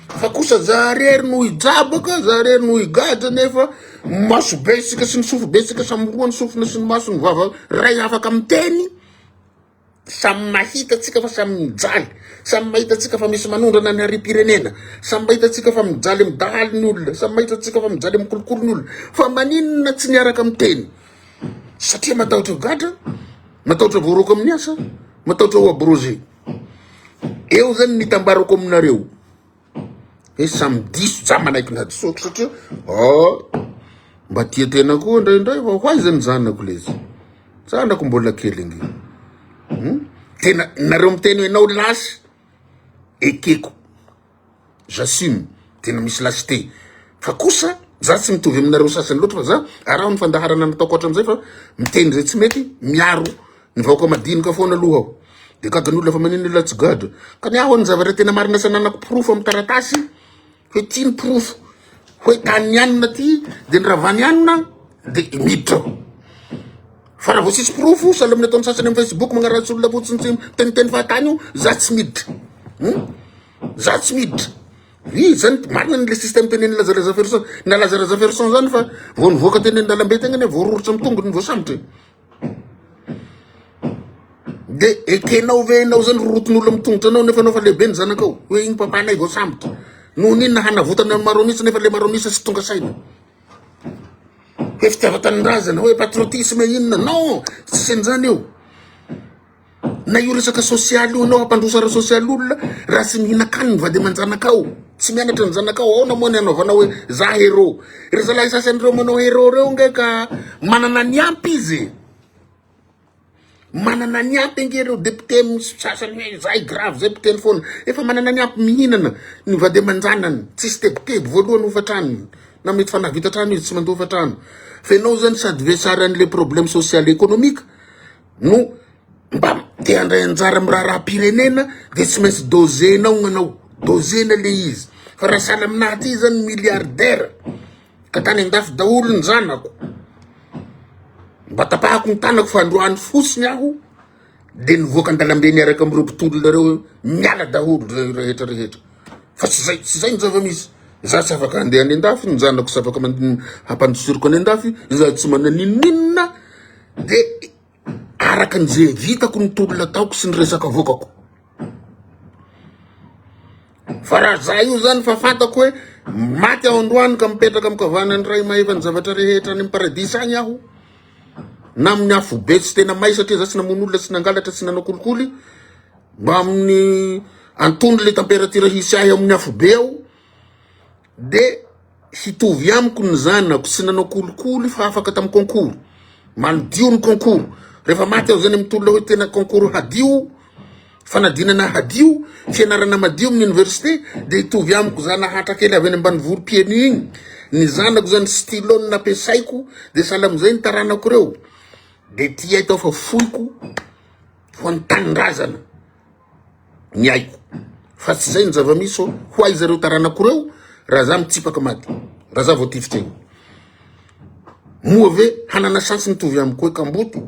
Fa kosa za rery no hijabaka, za rery no higadra nefa. Maso be isika sy ny sofy be isika, samy roa ny sofina sy ny maso, ny vava ray afaka miteny. Samy mahita antsika fa samy mijaly, samy mahita antsika fa misy manondrana ny harem-pirenena, samy mahita antsika fa mijaly amin'ny dahalo ny olona, samy mahita antsika fa mijaly amin'ny kolikoly ny olona. Fa maninona tsy miaraka miteny? Satria matahotra ho gadra, matahotra voaroaka amin'ny asa, matahotra ho abrogé. Eo zany ny itambarako aminareo. Hoe samy diso, za manaiky ny hadisoako satria oh, mba tia tena koa indraindray fa ho aiza ny zanako lesy. Zanako mbola kely ange. Hmm? Tena nareo miteny hoe enao lasy ekeko. J'assume, tena misy lâcheté. Fa kosa za tsy mitovy aminareo sasany loatra fa za araho ny fandaharana nataoko hatramin'izay fa miteny izay tsy mety miaro ny vahoaka madinika foana aloha aho. De gaga ny olona fa maninona ilay tsy gadra. Ka ny aho ny zavatra tena marina sy ananako porofo amin'ny taratasy hoe ty ny porofo hoe tany anona ty de ny ravany anona de miditra aho. Fa raha vao tsisy porofo sahala amin'ny ataon'ny sasany amin'ny Facebook magnaratsy olona fotsiny tsy miteniteny fahatany io za tsy miditra. Hmm? Za tsy miditra. Ii zany marina ny le système tenen'ny Laza Razaferison. Na Laza Razaferison zany fa vao nivoaka teny an-dalambe teny anie voaroritra amin'ny tongony voasambotra e. De ekenao ve enao zany rorotin'olona amin'ny tongotra anao nefa anao fa lehibe ny zanakao hoe iny papanay voasambotra. Noho n'inona hanavotana ny maro an'isa nefa le maro an'isa tsy tonga saina. Hoe fitiavan-tanindrazana, hoe patriotisme inona, non, tsisy an'izany eo. Na io resaka sosialy io anao hampandroso ara-sosialy olona raha tsy mihinan-kanina ny vady aman-janakao, tsy mianatra ny zanakao, ahoana moa ny hanaovanao hoe za héros? Ry zalahy sasany ireo manao héros ireo nge ka manana ny ampy izy e! Manana ny ampy ange ireo député sasany hoe zay grave zay mpiteny foana, efa manana ny ampy mihinana ny vady aman-janany, tsisy tebiteby, voalohany hofan-tranony, na mety fa nahavita trano izy tsy mandoa hofan-trano, fa ianao zany sady vesaran'le problème social économique, no mba te handray anjara amin'ny raharaham-pirenena de tsy maintsy dozenao gnanao, dozena le izy, fa raha sahala aminahy ty zany milliardaire ka tany andafy daholo ny zanako, mba tapahako ny tanako fa androany fotsiny aho de nivoaka an-dalambe niaraka am'ireo mpitolona reo miala daholo reo rehetra rehetra, fa tsy zay tsy zay ny zava-misy, za tsy afaka handeha any andafy, ny zanako tsy afaka mand- hampandosiriko any andafy, za tsy manana n'inon'inona. De araka ny ze vitako ny tolona ataoko sy ny resaka avoakako. Fa raha za io zany fa fantako hoe maty aho androany ka mipetraka amin'ny kavanan'ny Ray mahefa ny zavatra rehetra any amin'ny paradisa agny aho, na amin'ny afobe tsy tena may satria za tsy namono olona, tsy nangalatra, tsy nanao kolikoly, mba amin'ny antonony le température hisy ahy amin'ny afobe ao, de hitovy amiko ny zanako tsy nanao kolikoly fa afaka tamin'ny concours manodio ny concours rehefa maty aho zany mitolona hoe tena concours hadio fanadinana hadio fianarana madio amin'ny université de hitovy amiko za nahatra kely avy any ambanivolo pieds nus igny ny zanako zany stylo no nampiasaiko de sahala amizay ny taranako reo de ty ahy tao fa foiko ho an'ny tanindrazana ny aiko fa tsy zay ny zava-misy ô ho aiza reo taranako reo raha za mitsipaka maty raha za voatifitra eo moa ve hanana chance mitovy amiko hoe kamboty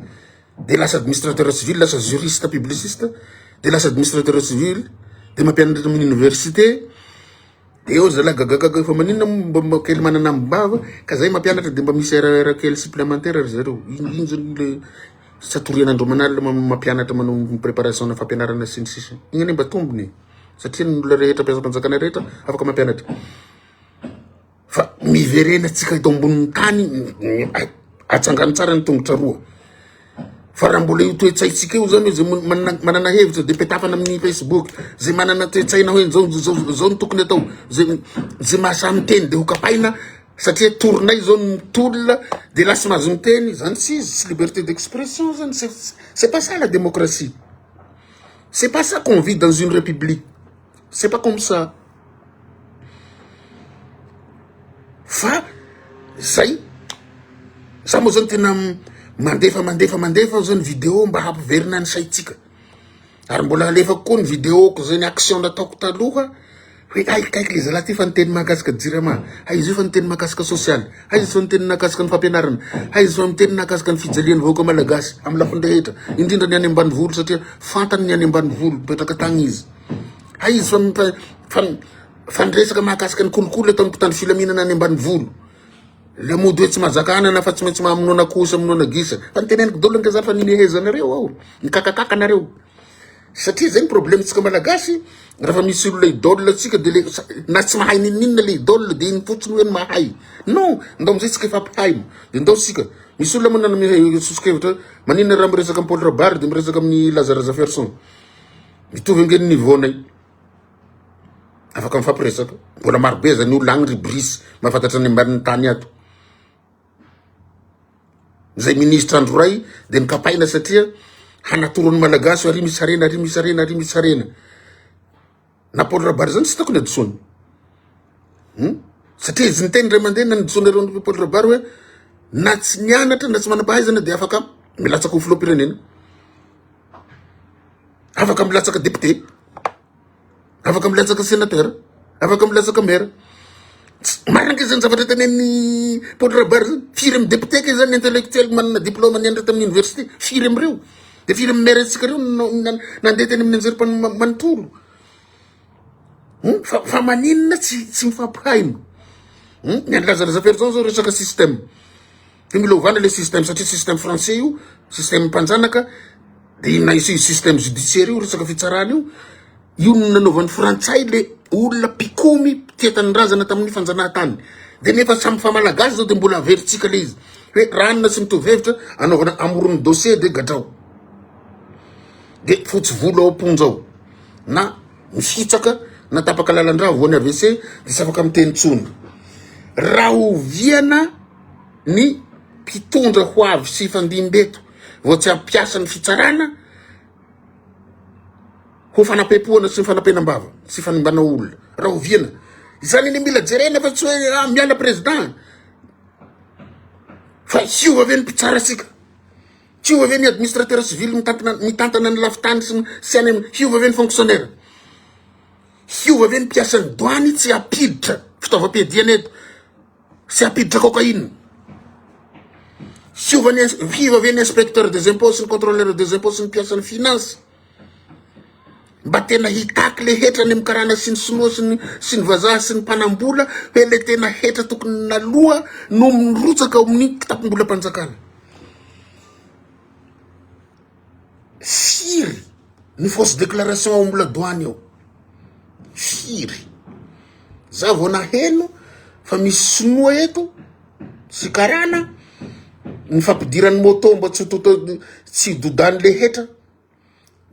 de lasa administrateur civil lasa juriste publiciste de lasa administrateur civil de mampianatra amin'ny université de eo zalahy gagagaga fa maninona moa mba kely manana ambava ka zay mampianatra de mba misy erreur kely supplémentaire ry zareo ino ino zany le Tsy atoriana andro aman'alina mampianatra manao préparation na fampianarana sy ny sisa. Igny anie mba tombony e. Satria ny olona rehetra mpiasam-panjakana rehetra afaka mampianatra. Fa miverena tsika eto ambonin'ny tany atsangano tsara ny tongotra roa. Fa raha mbola io toe-tsaintsika io zany zay manana hevitra de petafana amin'ny Facebook, zay manana toe-tsaina hoe zao zao zao no tokony atao, zay zay mahasahy miteny de ho kapaina Satria torinay zao ny mitolona de lasa mahazo miteny, zany tsy izy, tsy liberté d'expression zany, c'est pas ça la démocratie, c'est pas ça qu'on vit dans une république, c'est pas comme ça. Fa zay, za moa zany tena mandefa mandefa mandefa zany vidéo mba hampiverina ny saintsika. Ary mbola alefako koa ny vidéo-ko zay ny action nataoko taloha hoe hay kaiky le zalahy ty fa niteny mahakasika jirama, hay izy io fa niteny mahakasika sosialy, hay izy fa niteny nahakasika ny fampianarana, hay izy fa niteny nahakasika ny fijalian'ny vahoaka malagasy amin'ny lafiny rehetra, indrindra ny any ambanivolo satria fantany ny any ambanivolo, mipetraka tagny izy. Hay izy fa fa fa niresaka mahakasika ny kolikoly ataon'ny mpitandro filaminana any ambanivolo. Le mody hoe tsy mahazaka anana fa tsy maintsy mahamonoana akoho sy amonoana gisa. Fa ny teneniko daholo ange zany fa nimehezanareo ao. Nikakakaka nareo. Satria zay ny problème tsika malagasy, rehefa misy olona idole tsika de le na tsy mahay ninoninona le idole de iny fotsiny hoe ny mahay. Non, ndao amizay tsika hifampihaino. De ndao tsika, misy olona moa nanome soso-kevitra hoe maninona raha miresaka amin'i Paul Rabary de miresaka amin'i Laza Razafiarison. Mitovy ange ny niveau-nay. Afaka mifampiresaka. Mbola maro be zany olona agny ry Brice mahafantatra ny ambanin'ny tany ato. Zay ministra andro ray de nikapaina satria hanatoro ny malagasy ary misy harena ary misy harena ary misy harena. Na Paul Rabary zany tsy hitako ny hadisoany. Hmm? Satria izy niteny ray aman-dreny na nodisoanareo an'i Paul Rabary hoe na tsy nianatra na tsy manam-pahaizana de afaka milatsaka ho filoham-pirenena. Afaka milatsaka député. Afaka milatsaka sénateur, afaka milatsaka maire. Marina ange zany zavatra tenenin'i Paul Rabary zany. Firy amin'ny député kay zany intellectuel manana diplôme nianatra tamin'ny université? Firy amin'ireo? De firy amin'ny maire antsika ireo no nandeha teny amin'ny anjery manontolo? Hmm? Fa, fa maninona tsy tsy mifampihaino? Hmm? Ny an'i Lazare Zaferison zao resaka système. De mila ovana le système satria système français io, système mpanjanaka, de inona izy système judiciaire io, resaka fitsarana io, io no nanaovan'ny frantsay le olona mpikomy mpitia tanindrazana tamin'ny fanjanahantany. De nefa samy fa malagasy zao de mbola averintsika le izy hoe ranona tsy mitovy hevitra anaovana amoron'ny dossier de gadrao. De fotsy volo ao am-ponja ao na mifitsaka na tapaka lalan-drà voan'ny AVC de tsy afaka miteny intsony. Rahoviana ny mpitondra ho avy sy hifandimby eto vao tsy hampiasa ny fitsarana ho fanampepohana sy fanampenam-bava sy fanimbana olona. Rahoviana? Izany anie mila jerena fa tsy hoe ah, miala président. Fa hiova ve ny mpitsara sika? Tsy hiova ve ny administrateur civil mitantana mitantana ny lafitany sy sy any amin'ny hiova ve ny fonctionnaire? Hiova ve ny mpiasan'ny douane tsy hampiditra fitaovam-piadiana eto? Tsy hampiditra cocaïne. Hiova ny hiova ve ny inspecteur des impôts sy ny contrôleur des impôts sy ny mpiasan'ny finance? Mba tena hitaky le hetra any amin'ny karana sy ny sinoa sy ny sy ny vazaha sy ny mpanambola hoe le tena hetra tokony naloa no mirotsaka ao amin'ny kitapom-bolam-panjakana. Firy ny fausse déclaration ao amin'ny ladoany ao? Firy? Za vao naheno fa misy sinoa eto sy karana ny fampidirany moto mba tsy ho toto tsy dodany le hetra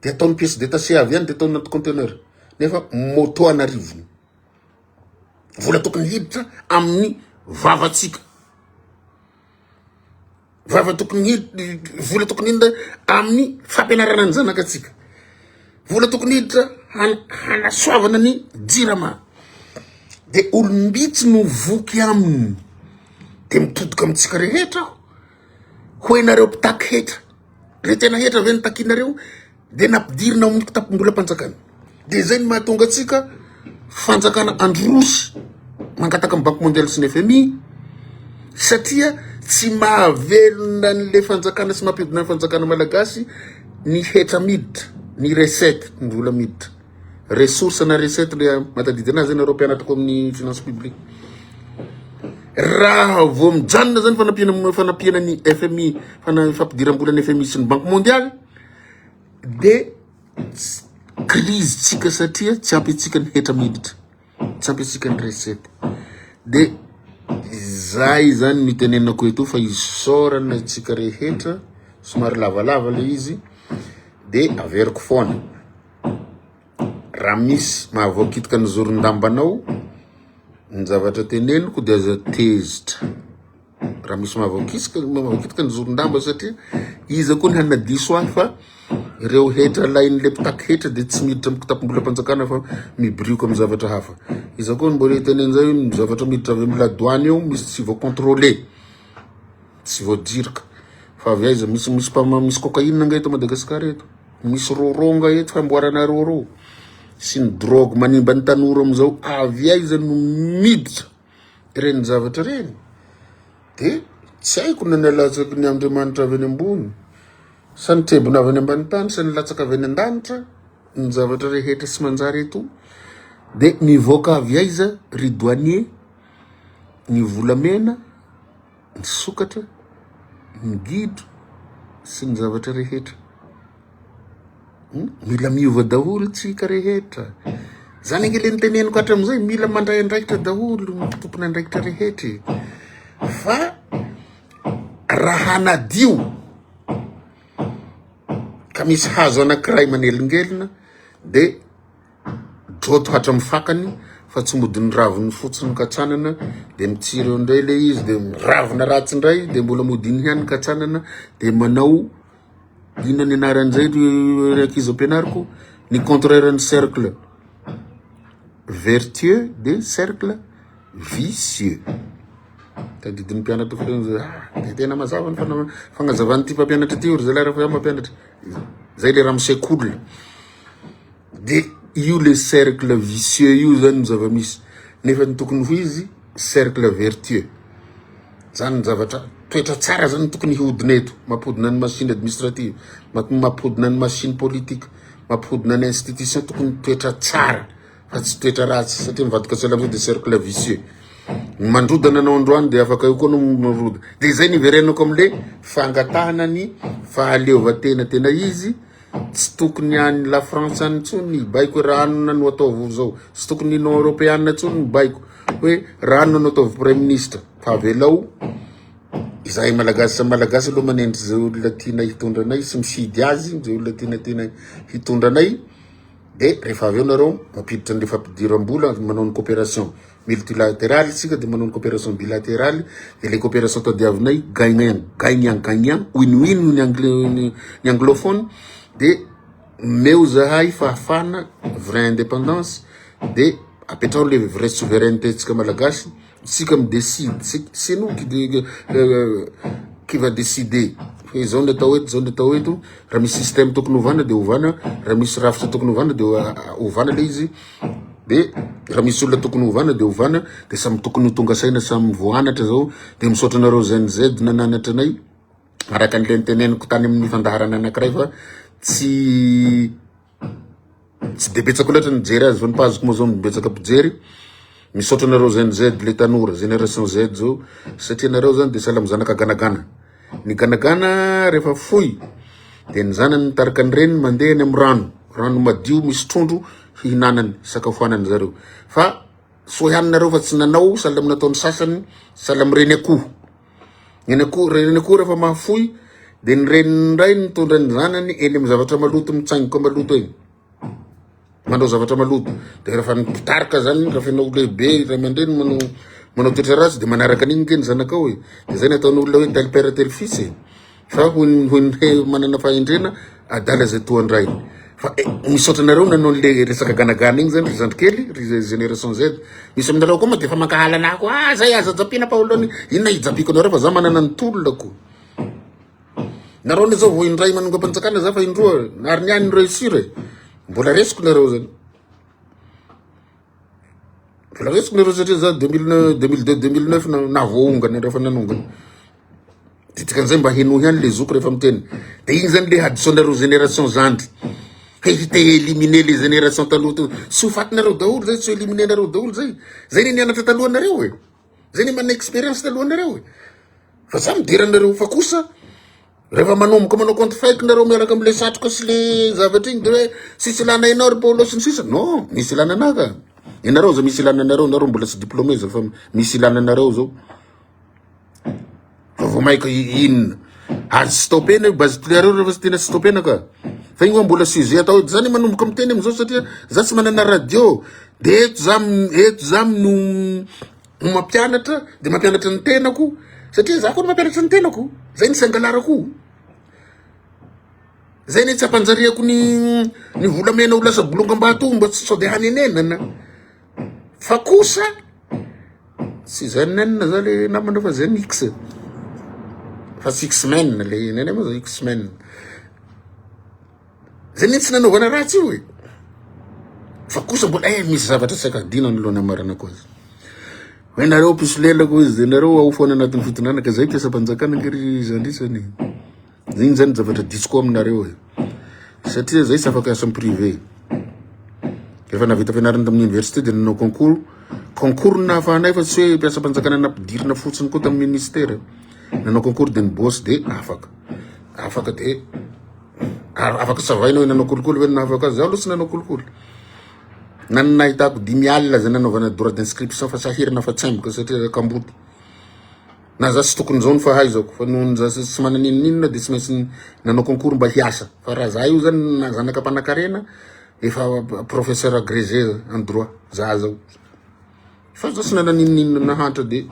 de ataony pièce détachée avy any de ataony anaty conteneur nefa moto an'arivony vola tokony hiditra amin'ny vavatsika. Vava tokony hiditra, vola tokony hiditra amin'ny fampianarana ny zanakatsika. Vola tokony hiditra hanasoavana ny jirama. De olom-bitsy no voky aminy. De mitodika amintsika rehetra aho. Ho enareo mpitaky hetra. Re tena hetra ve ny takinareo? Dia nampidirina ao amin'ny kitapom-bolam-panjakana. Dia izay no mahatonga antsika fanjakana androsy mangataka amin'ny Banque mondiale sy ny FMI satria tsy mahavelona an'le fanjakana sy mampiodina ny fanjakana malagasy ny hetra miditra, ny recette, ny vola miditra. Ressource na recette le mahatadidy anazy ianareo mpianatra ko amin'ny finance publique. Raha vao mijanona zany fanampiana fanampiana ny FMI, fampidiram-bola ny FMI sy ny Banque mondiale de crise tsika satria tsy ampy antsika ny hetra miditra, tsy ampy antsika ny recette. De zay zany no itenenako eto fa isaorana antsika rehetra, somary lavalava le izy de averiko foana. Raha misy mahavoakitika ny zoron-dambanao ny zavatra teneniko de aza tezitra. Raha misy mahavoakisika mahavoakitika ny zoron-damba satria iza koa ny hanadiso ahy fa ireo hetra alain'le mpitaky hetra de tsy miditra amin'ny kitapom-bolam-panjakana fa mibirioka amin'ny zavatra hafa. Iza koa no mbola hiteny an'izay hoe ny zavatra miditra avy amin'ny ladoany io misy tsy voacontrôler, tsy voajirika. Fa avy aiza? Misy misy mpama- misy cocaïne nga eto Madagasikara eto? Misy roro nga eto famboarana roro sy ny drogue manimba ny tanora amizao avy aiza no miditra ireny zavatra ireny? De tsy haiko na nalatsaky ny Andriamanitra avy any ambony sa nitrebona avy any ambany tany sa nilatsaka avy any an-danitra ny zavatra rehetra tsy manjary eto de mivoaka avy aiza ry douanier ny volamena? Ny sokatra, ny gidro sy ny zavatra rehetra. Hmm? Mila miova daholo tsika rehetra. Zany ange le niteneniko hatramin'izay, mila mandray andraikitra daholo ny tompon'andraikitra rehetra e. Fa raha hanadio ka misy hazo anankiray manelingelina de Droto hatramin'ny fakany fa tsy mody ny raviny fotsiny katsanana de mitsiry eo indray le izy de ravina ratsy indray de mbola mody iny ihany katsanana de manao inona ny anaran'izay ry ankizy ampianariko ny contraire ny cercle vertueux de cercle vicieux tadidin'ny mpianatra fotsiny zay ah de tena mazava ny fagnazavan'ity mpampianatra ity ry zalahy raha fa mampianatra zay le ramose cool. De io le cercle vicieux io zany ny zava-misy nefa ny tokony ho izy cercle vertueux zany ny zavatra toetra tsara zany tokony hihodina eto mampodina ny machine administrative mampodina ny machine politique mampodina ny institution tokony toetra tsara fa tsy toetra ratsy satria mivadika sahala amizay de cercle vicieux ny mandrodana anao androany de afaka eo koa anao miroda de izay ny iverenako amle fangatahana ny fahaleovantena tena izy. Tsy tokony any la France any intsony ny hibaiko hoe ranona no ataovy zao. Tsy tokony Union Europeana intsony ny baiko hoe ranona no ataovy Praiministra. Fa avelao izahay Malagasy samy Malagasy aloha manendry izay olona tianay hitondra anay sy mifidy azy izay olona tiana tianay hitondra anay. De rehefa avy eo nareo mampiditra an'le fampidiram-bola manao ny coopération multilatérale isika de manao ny coopération bilatérale de le coopération tadiavinay gagnant gagnant gagnant win win ny anglais ny anglophone de meo zahay fahafahana vraie indépendance de apetraho le vraie souveraineté tsika malagasy Tsika mi decide, c'est nous qui qui va decider hoe zao ny atao eto, zao ny atao eto, raha misy système tokony ovana de ovana, raha misy rafitra tokony ovana de ovana le izy, de raha misy olona tokony ovana de ovana, de samy tokony ho tonga saina, samy voanatra zao, de misaotra anareo Gen Z nananatra anay, araka an'le niteneniko tany amin'ny fandaharana anakiray fa tsy Tsy de betsaka loatra ny mijery azy fa ny page-ko moa zao no betsaka mpijery. Misaotra anareo Gen Z le tanora, génération Z zao satria nareo zany de sahala amin'ny zanaka ganagana. Ny ganagana rehefa fohy de ny zanany mitarika ny reniny mandeha any amin'ny rano, rano madio misy trondro hihinanany, hisakafoanany zareo. Fa soa ihany nareo fa tsy nanao sahala amin'ny nataon'ny sasany, sahala amin'ny reny akoho. Ny akoho, reny akoho rehefa mahafoy de ny reniny indray mitondra ny zanany eny amin'ny zavatra maloto mitsaingoka maloto eny. Manao zavatra maloto. De rehefa ny mpitarika zany, rehefa ianao lehibe, ray aman-dreny manao manao toetra ratsy de manaraka an'igny nge ny zanakao e. De zay ny ataon'olona hoe tel père tel fils e. Fa hoy ny hoy ny manana fahendrena, adala zay toa an-drainy. Fa eh, misaotra anareo nanao an'le resaka ganagana igny zany ry zandrikely, ry génération Z. Misy aminareo koa moa de efa mankahala anah koa, ah zay aza japiana Paolo ny inona hijapiako anareo fa za manana ny tolona-ko. Nareo anie zao vao indray manongam-panjakana za fa indroa ary ny ahy ny réussir e. Mbola resiko nareo zany. Mbola resiko nareo satria za 2002 2009 na nahavoaongana rehefa nanongana. De dikan'izay mba henoy ihany le zoky rehefa miteny. De igny zany le hadisoanareo génération zandry. He te éliminer les générations taloha teo. Tsy ho fatinareo daholo zay, tsy ho éliminer nareo daholo zay. Zay ne nianatra talohanareo e. Zay ne manana expérience talohanareo e. Fa za midera anareo fa kosa rehefa manomboka manao compte fake nareo miaraka amle satroka sy le zavatra igny de hoe tsisy ilana enao ry Paolo sy ny sisa. Non, misy ilana anah ka. Ianareo zao misy ilana anareo, nareo mbola tsy diplômé zao fa misy ilana anareo zao. Fa vao maika inona? Azo stopena io base toliara io rehefa tsy tena stopena ka. Fa igny mbola sujet atao eto. Zany manomboka miteny amizao satria za tsy manana radio. De eto za eto za no no mampianatra de mampianatra ny tenako satria za koa no mampianatra ny tenako. Zay ny sangalarako. Zay ny tsy ampanjariako ny ny volamena ho lasa bolongam-bato mba tsy sao de hanenenana. Fa kosa tsy ZN za le namana fa ZX fa tsy X-Men le nenay moa zao X-Men. Zay mihitsy nanaovana ratsy io e. Fa kosa mbola eh misy zavatra tsy akadino anoloana maranako azy. Hoe nareo mpisolelaka hoy izy, de nareo ao foana anatin'ny fitondrana ka zay mpiasam-panjakana ange ry zandrisany. Iny zany zavatra diso koa aminareo e. Satria zay tsy afaka hiasa am privé. Rehefa nahavita fianarana tamin'ny université de nanao concours. Concours no nahafahanay fa tsy hoe mpiasam-panjakana nampidirina fotsiny koa tamin'ny ministera. Nanao concours de nibosse de afaka. Afaka de afaka savaina hoe nanao kolikoly ve no nahafaka azy. Zaho aloha tsy nanao kolikoly. Na ny nahitako 5 alina zay nanaovana droit d'inscription fa sahirana fa tsemboka satria kamboty. Na za tsy tokony zao ny fahaizako fa noho za tsy manana n'inon'inona de tsy maintsy nanao concours mba hiasa. Fa raha za io zany na zanaka mpanakarena efa professeur agrégé en droit za zao. Fa za tsy nanana n'inon'inona nahantra de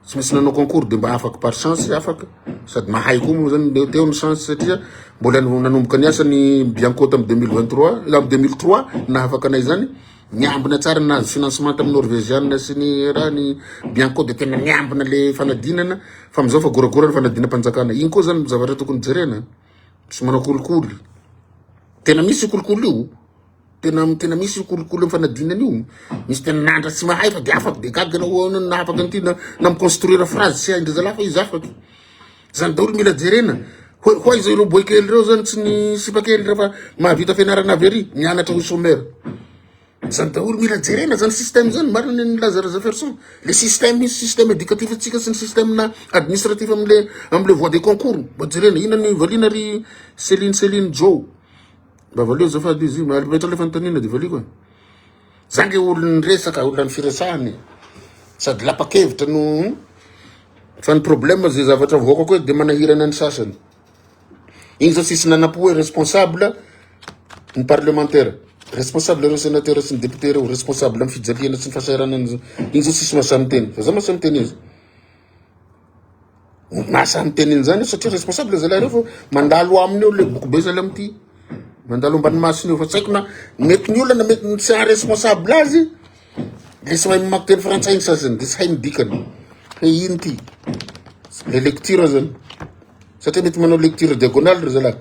tsy maintsy nanao concours de mba afaka par chance afaka sady mahay koa moa zany de teo ny chance satria mbola nanomboka niasa ny Bianco tamin'ny 2023 tamin'ny 2003 nahafaka anay zany. Niambina tsara nahazo financement tamin'ny Norvégiana sy ny raha ny Bianco de tena niambina le fanadinana fa amizao fa goragora ny fanadinam-panjakana. Iny koa zany zavatra tokony jerena. Tsy manao kolikoly. Tena misy io kolikoly io. Tena tena misy io kolikoly amin'ny fanadinana io. Misy tena nandra tsy mahay fa de afaka de gaga anao ahoana no nahafaka an'ity na na mi-construire phrase tsy hain-dry zalahy fa izy afaka. Zany daholo mila jerena. Ho ho aiza ireo boy kely ireo zany tsy ny sipa kely rehefa mahavita fianarana avy ary mianatra ho chômeur. Zany daholo mila jerena zany système zany marina ny nilaza Razafiarison. Le système misy système éducatif antsika sy ny système na administratif amle amle voie de concours mba jerena. Inona ny valiana ry Céline Céline Joe? Mba valio azafady izy io. Apetraho le fanontaniana de valiko e. Za nge olon'ny resaka, olona ny firesahana e. Sady lapa-kevitra no fa ny problème ze zavatra avoakako eto de manahirana ny sasany. Igny zao tsisy nanapo hoe responsable ny parlementaire, responsable ireo sénateur sy ny député ireo, responsable amin'ny fijaliana sy ny fahasahiranana. Igny zao tsisy mahasahy miteny. Fa za mahasahy miteny izy. Mahasahy miteny an'izany satria responsable zalahy reo fa mandalo aminy eo le boky be zalahy amity. Mandalo ambany masony eo fa tsy haiko na mety ny olana mety tsy haha responsable azy. Le tsy mahay mamaky teny frantsay ny sasany de tsy hay ny dikany. Hoe ino ty? Le lecture zany. Satria mety manao lecture diagonale ry zalahy.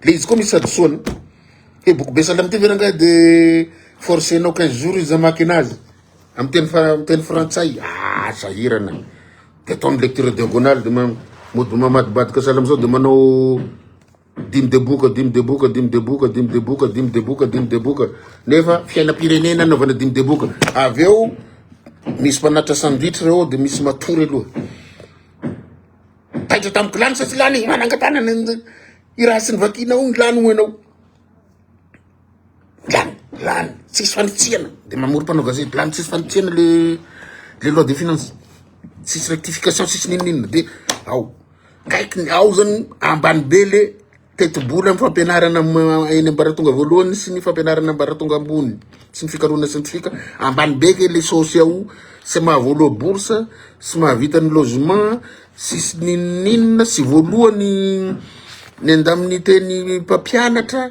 Le izy koa misy hadisoana. Hoe boky be sahala amity ve rangahy de forcenao 15 jours izy hamaky anazy. Amin'ny teny fa- teny frantsay, ah sahirana. De ataony lecture diagonale de ma- mody mamadibadika sahala amizao de manao dimy deboka, dimy deboka, dimy deboka, dimy deboka, dimy deboka, dimy deboka. Nefa fiainam-pirenena anaovana dimy deboka. Avy eo misy mpanatitra sandwich reo de misy matory aloha. Taitra tamiko lany sa tsy lany? Manangan-tanana i raha tsy nivakianao igny lany hoy ianao. Lany, lany, tsisy fanitsiana. De mamory mpanao gazety, lany tsisy fanitsiana le le loi de finance. Tsisy rectification, tsisy n'inon'inona. De ao, kaiky ao zany ambany be le tetibola amin'ny fampianarana eny ambaratonga voalohany sy ny fampianarana ambaratonga ambony sy ny fikarohana scientifique. Ambany be ke le saosy ao, tsy mahavoaloa bourse, tsy mahavita ny logement, tsisy n'inon'inona, tsy voaloa ny ny indemnité ny mpampianatra.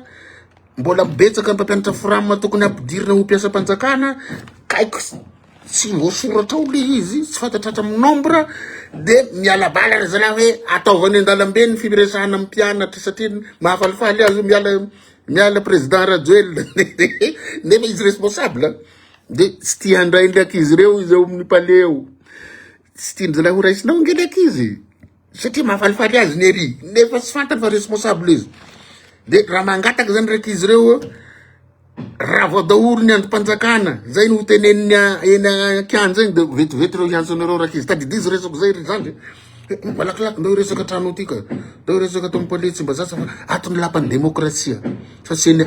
Mbola betsaka ny mpampianatra fram tokony hampidirina ho mpiasam-panjakana, kaiky tsy voasoratra ao le izy, tsy fantatra hatramin'ny nombre, de miala bala ry zalahy hoe ataovy any an-dalambe ny firesahana amin'ny mpianatra satria mahafalifaly azy miala miala président Rajoelina nefa izy responsable de tsy tia handray ny ankizy ireo izy ao amin'ny palais ao, tsy tian-dry zalahy ho raisina ao ange ny ankizy. Satria mahafalifaly azy ny ery nefa tsy fantany fa responsable izy. De raha mangataka zany raiky izy ireo raha vao daholo ny andrim-panjakana zay no hoteneniny eny an-kianja eny de vetivety ireo hiantso anareo raiky izy. Tadidio resako zay ry zandry. Malakilaky ndao hiresaka trano aty ka. Ndao hiresaka ato amin'ny palais Tsimbazaza fa ato ny lapan'ny demokrasia. Fa tsy eny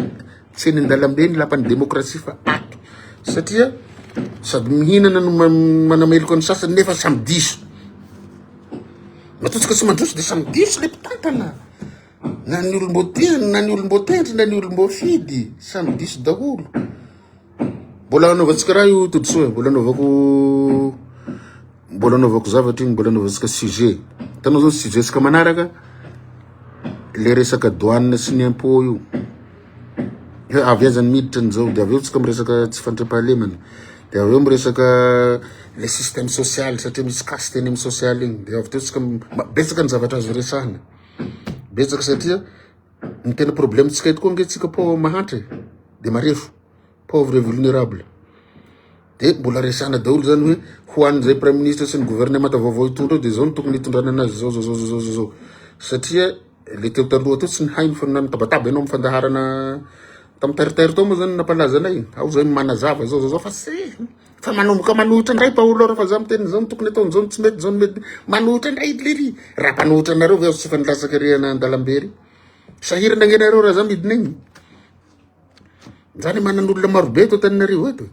tsy eny an-dalambe ny lapan'ny demokrasia fa ato. Satria sady mihinana no manameloka ny sasany nefa samy diso. Matoa tsika tsy mandroso de samy diso le mpitantana. Na ny olom-boatendry, na ny olom-boatendry, na ny olom-boafidy, samy diso daholo. Mbola anaovantsika raha io Todisoa, mbola anaovako mbola anaovako zavatra iny, mbola anaovantsika sujet. Hitanao zao sujet tsika manaraka le resaka douane sy ny impôt io. Hoe avy aiza ny miditra an'izao, de avy eo tsika miresaka tsy fandriampahalemana, de avy eo miresaka le système social satria misy caste eny amin'ny social iny, de avy teo tsika betsaka ny zavatra azo resahina, betsaka satria ny tena problème tsika eto koa ange tsika pô mahantra e, de marefo, pauvre et vulnérable, de mbola resahina daholo zany hoe ho an'izay praiministra sy ny gouvernemanta vaovao hitondra eo de zao no tokony hitondrana anazy zao zao zao zao zao zao satria Le teo taloha teo tsy nihaino fa na nitabataba ianao amin'ny fandaharana. Tamin'ny terre-terre tao moa zany nampalaza anay, ao zay manazava zao zao zao fa tsy fa manomboka manohitra indray Paolo raha fa za miteny zao no tokony atao, zao no tsy mety, zao no mety. Manohitra indray lery. Raha mpanohitra anareo ve aho tsy efa nilatsaka ery an-dalambe ery. Sahirana ange nareo raha za midina egny. Zany manan'olona marobe eto Antananarivo eto.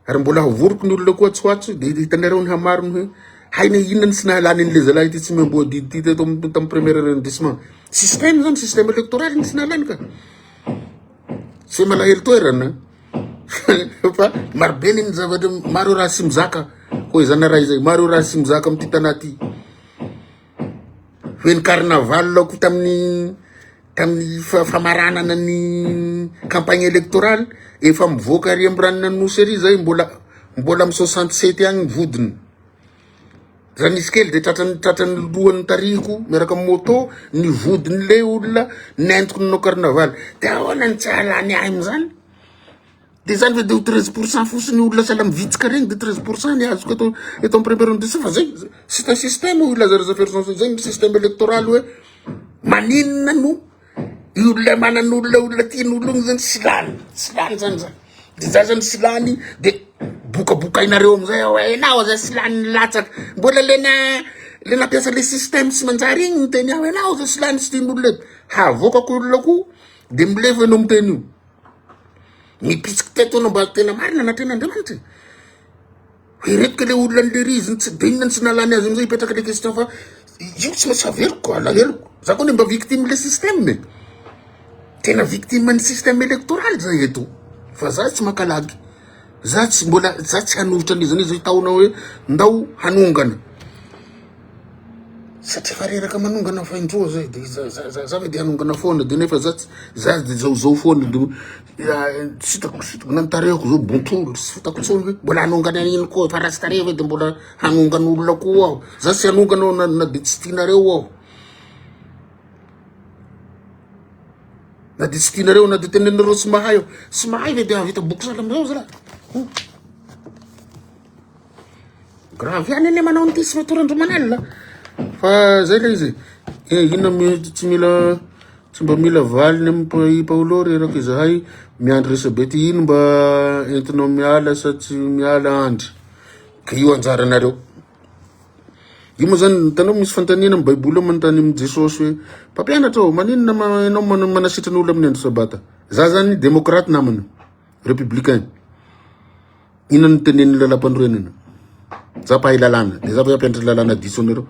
Ary mbola havoriko ny olona koa atsy ho atsy dia hitanareo ny hamariny hoe haina inona ny tsy nahalany an'ilay zalahy ity tsy miamboho adidy ity teto amin'ny tamin'ny premier arrondissement. Système zany, système électoral ny tsy nahalany ka. Tsy hoe malahelo toerana fa marobe ny zavatra maro raha tsy mizaka hoy zany raha izay maro raha tsy mizaka amin'ity tanà ty. Hoe ny carnaval koa tamin'ny tamin'ny famaranana ny campagne électorale efa mivoaka ary amin'ny ranon'Anosy ary zay mbola mbola amin'ny 67 agny ny vodiny. Raha nisy kely de tratran'ny tratran'ny lohan'ny tarihiko miaraka amin'ny moto ny vodin'le olona nentiko nanao carnaval. De ahoana ny tsy hahalany ahy amin'izany? De zany ve de ho 13% fotsiny olona sahala mivitsika regny de 13% ny azoko eto eto amin'ny premier arrondissement fa zay c'est un système hoy Lazare Razafiarison zay ny système électoral hoe maninona no io olona manan'olona olona tian'olona io zany tsy lany tsy lany zany zany de za zany tsy lany de bokabokainareo amizay aho hoe enao aza tsy lany nilatsaka mbola le na le nampiasa le système tsy manjary igny niteny aho enao aza tsy lany tsy tian'olona eto havoakako olona koa de milefa enao miteny io. Nipitsiky teto anao mba tena marina anatrehan'Andriamanitra e. Hoe ireto ke le olona an'lery izy tsy de inona tsy nalany azy amizay hipetraka le question fa io tsy maintsy averiko alaheloko. Za koa ne mba victime le système e. Tena victime ny système électoral zay eto. Fa za tsy maka lagy. Za tsy mbola za tsy hanohitra an'iza n'iza hitaona hoe ndao hanongana. Satria efa reraka manongana fa indroa zay de za za za ve de hanongana foana de nefa za tsy za de zao zao foana de tsy hitako tsy hitako na ny tarehiko zao bontolo tsy hitako intsony hoe mbola hanongana an'ino koa efa ratsy tarehy ve de mbola hanongana olona koa aho za tsy hanongana aho na na de tsy tianareo aho na de tsy tianareo na de teneninareo tsy mahay aho tsy mahay ve de hahavita boky sahala amizao zalahy. Grave ihany anie manao an'ity sy matory andro aman'alina. Fa zay le izy. Eh, inona mety tsy mila tsy mba mila valiny amin'ny i Paolo reraka izahay miandry resabe ty ino mba entinao miala sa tsy miala andry. Ka io anjaranareo. Io moa zany hitanao misy fanontaniana amin'ny baiboly ao manontany amin'i Jesosy hoe mpampianatra ô maninona ianao manasitrana olona amin'ny andro sabata. Za zany demokraty namana, républicain. Inona no tenenin'ny lalàmpanorenana? Za mpahay lalàna, de za ve hampianatra lalàna diso anareo?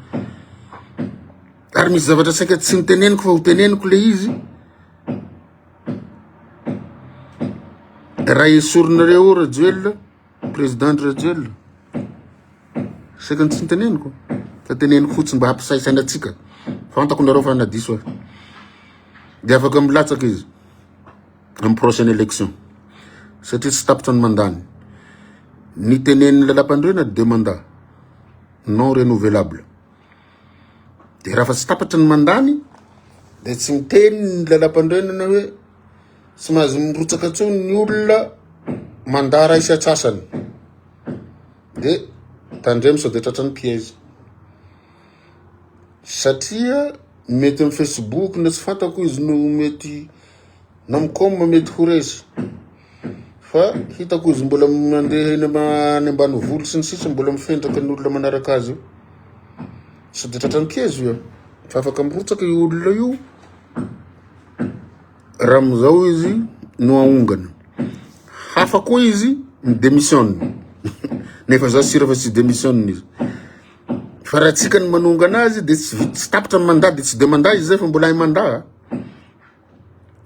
Ary misy zavatra saika tsy niteneniko fa ho teneniko le izy. Raha esorinareo eo Rajoelina, président Rajoelina, saika tsy niteneniko fa teneniko fotsiny mba hampisaisaina antsika. Fantako nareo fa nadiso ahy. De afaka milatsaka izy. amin'ny prochaine élection satria tsy tapitra ny mandat-ny. Ny tenenin'ny lalàmpanorenana deux mandats non renouvelable. De raha fa tsy tapitra ny mandat-ny de tsy miteny ny lalàmpanorenana hoe tsy mahazo mirotsaka intsony ny olona mandat ray sy atsasany. De tandremo sao de tratran'ny piège. Satria mety amin'ny Facebook na tsy fantako izy no mety na amin'ny com mety ho resy fa hitako izy mbola mandeha eny any ambanivolo sy ny sisa mbola mifendraka ny olona manaraka azy io. Sao dia tratran'ny piège io fa afaka mirotsaka io olona io raha amin'izao izy no aongana. Hafa koa izy mi-démissionne nefa za sûr fa tsy démissionne izy. Fa raha tsika ny manongana azy de tsy vita tsy tapitra ny mandat de tsy de mandat izy zay fa mbola hay mandat.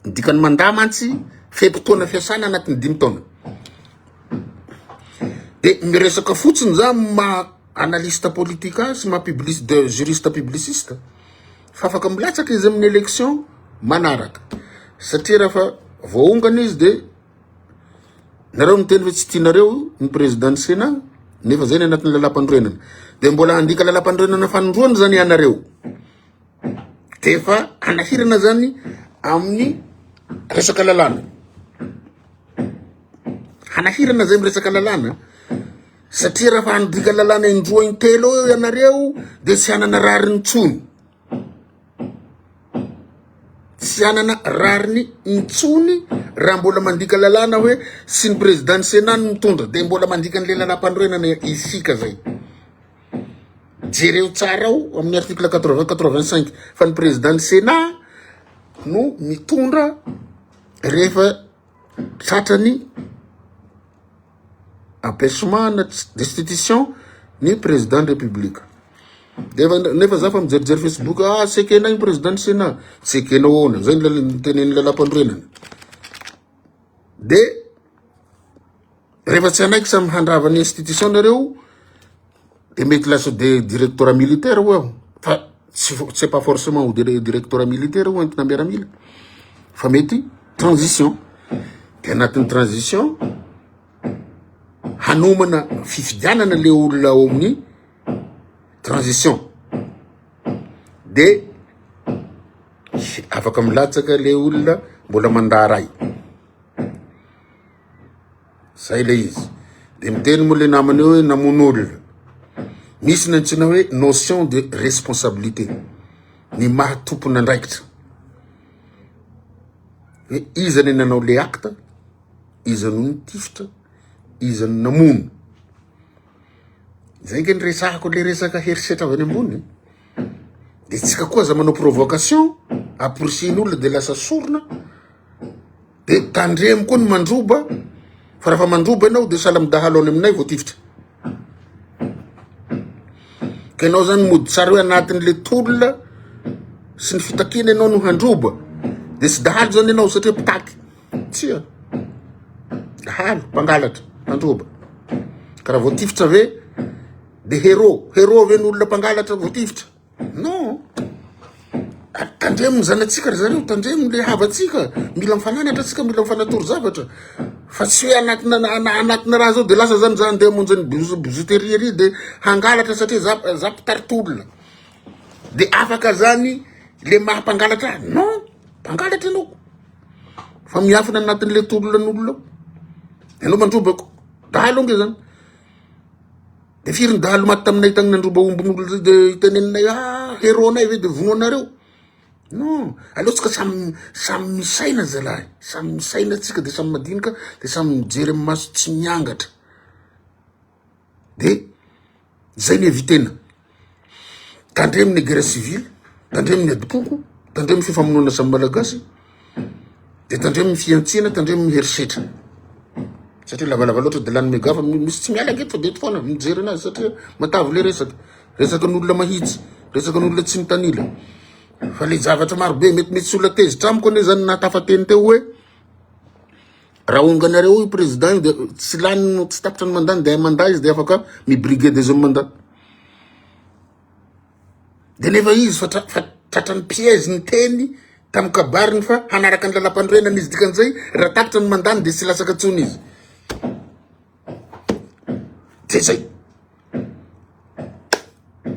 Ny dikan'ny mandat mantsy fe-potoana fiasana anatin'ny dimy taona. De miresaka fotsiny za maha analyste politique ahy sy maha publiciste de juriste publiciste fa afaka milatsaka izy amin'ny élection manaraka satria raha fa voaongana izy de Nareo miteny hoe tsy tianareo ny président ny Sénat nefa zay ny anatin'ny lalàmpanorenana. De mbola handika lalàmpanorenana fanindroany zany ianareo. De efa hanahirana zany amin'ny resaka lalàna. Hanahirana zay miresaka lalàna satria raha fa handika lalàna indroa intelo eo ianareo de tsy hanana rariny intsony. Tsy hanana rariny intsony Raha mbola mandika lalàna hoe tsy ny président ny Sénat no mitondra de mbola mandika an'le lalàm-panorenana isika zay. Jereo tsara ao amin'ny article 80 85 fa ny président ny Sénat no mitondra rehefa tratrany empêchement na destitution ny président ny république. Nefa nefa za fa mijerijery Facebook, ah tsy ekena io président ny Sénat, tsy ekena ahoana, zay ny tenenin'ny lalàmpanorenana. De rehefa tsy hanaiky samy handrava ny institution nareo, de mety lasa de directorat militaire ho aho, fa tsy c'est pas forcément ho directorat militaire ho entina miaramila, fa mety transition. De anatin'ny transition hanomana fifidianana le olona ao amin'ny transition de afaka milatsaka le olona mbola mandà ray zay le izy de miteny moa le namana eo hoe namono olona misy ny antsoina hoe notion de responsabilité ny maha tompon'andraikitra hoe iza ny nanao le acte iza no nitifitra iza no namono Zay nge ny resahako le resaka herisetra avy any ambony. De tsika koa aza manao provocation, amporisihin'olona de lasa sorona. De tandremo koa ny mandroba, fa raha fa mandroba ianao de sahala midahalo any aminay voatifitra. Ka ianao zany mody tsara hoe anatin'le tolona sy ny fitakiana ianao no handroba, de tsy dahalo zany ianao satria mpitaky. Tsia. Dahalo, mpangalatra, mpandroba. Ka raha voatifitra ve de héros, héros ve ny olona mpangalatra voatifitra? Non. Tandremo ny zanatsika ry zareo, tandremo le havantsika, mila mifananatra tsika, mila mifanatoro zavatra. Fa tsy hoe anatina anatina raha zao de lasa zany za andeha hamonjy ny bijouterie ery de hangalatra satria za za mpitari-tolona. De afaka zany le maha mpangalatra ahy? Non, mpangalatra ianao. Fa miafina anatin'le tolona n'olona ao. Ianao mandrobako. Dahalo ange zany. De firy ny dahalo maty taminay tagny nandroba ombin'olona zay de iteneninay ah héros-nay ve de vonoanareo. Non, aleo tsika samy samy misaina zalahy. Samy misaina tsika de samy madinika de samy mijery amin'ny maso tsy miangatra. De zay ny evitena. Tandremo ny guerre civile, tandremo ny adim-poko, tandremo ny fifamonoana samy malagasy, de tandremo ny fihantsiana, tandremo ny herisetra. Satria lavalava loatra de lany mega fa misy tsy miala ange fa de eto foana mijery anazy satria matavy le resaka. Resaka n'olona mahitsy, resaka n'olona tsy mitanila. Fa le zavatra maro be mety misy olona tezitra amiko anie zany nahatafateny teo hoe Raha onganareo io président io de tsy lany tsy tapitra ny mandat de un mandat izy de afaka mi-briguer deuxième mandat. De nefa izy fa fa tratran'ny piège ny teny tamin'ny kabariny fa hanaraka ny lalam-panorenana izy dikan'izay raha tapitra ny mandat-ny de tsy latsaka intsony izy. De zay.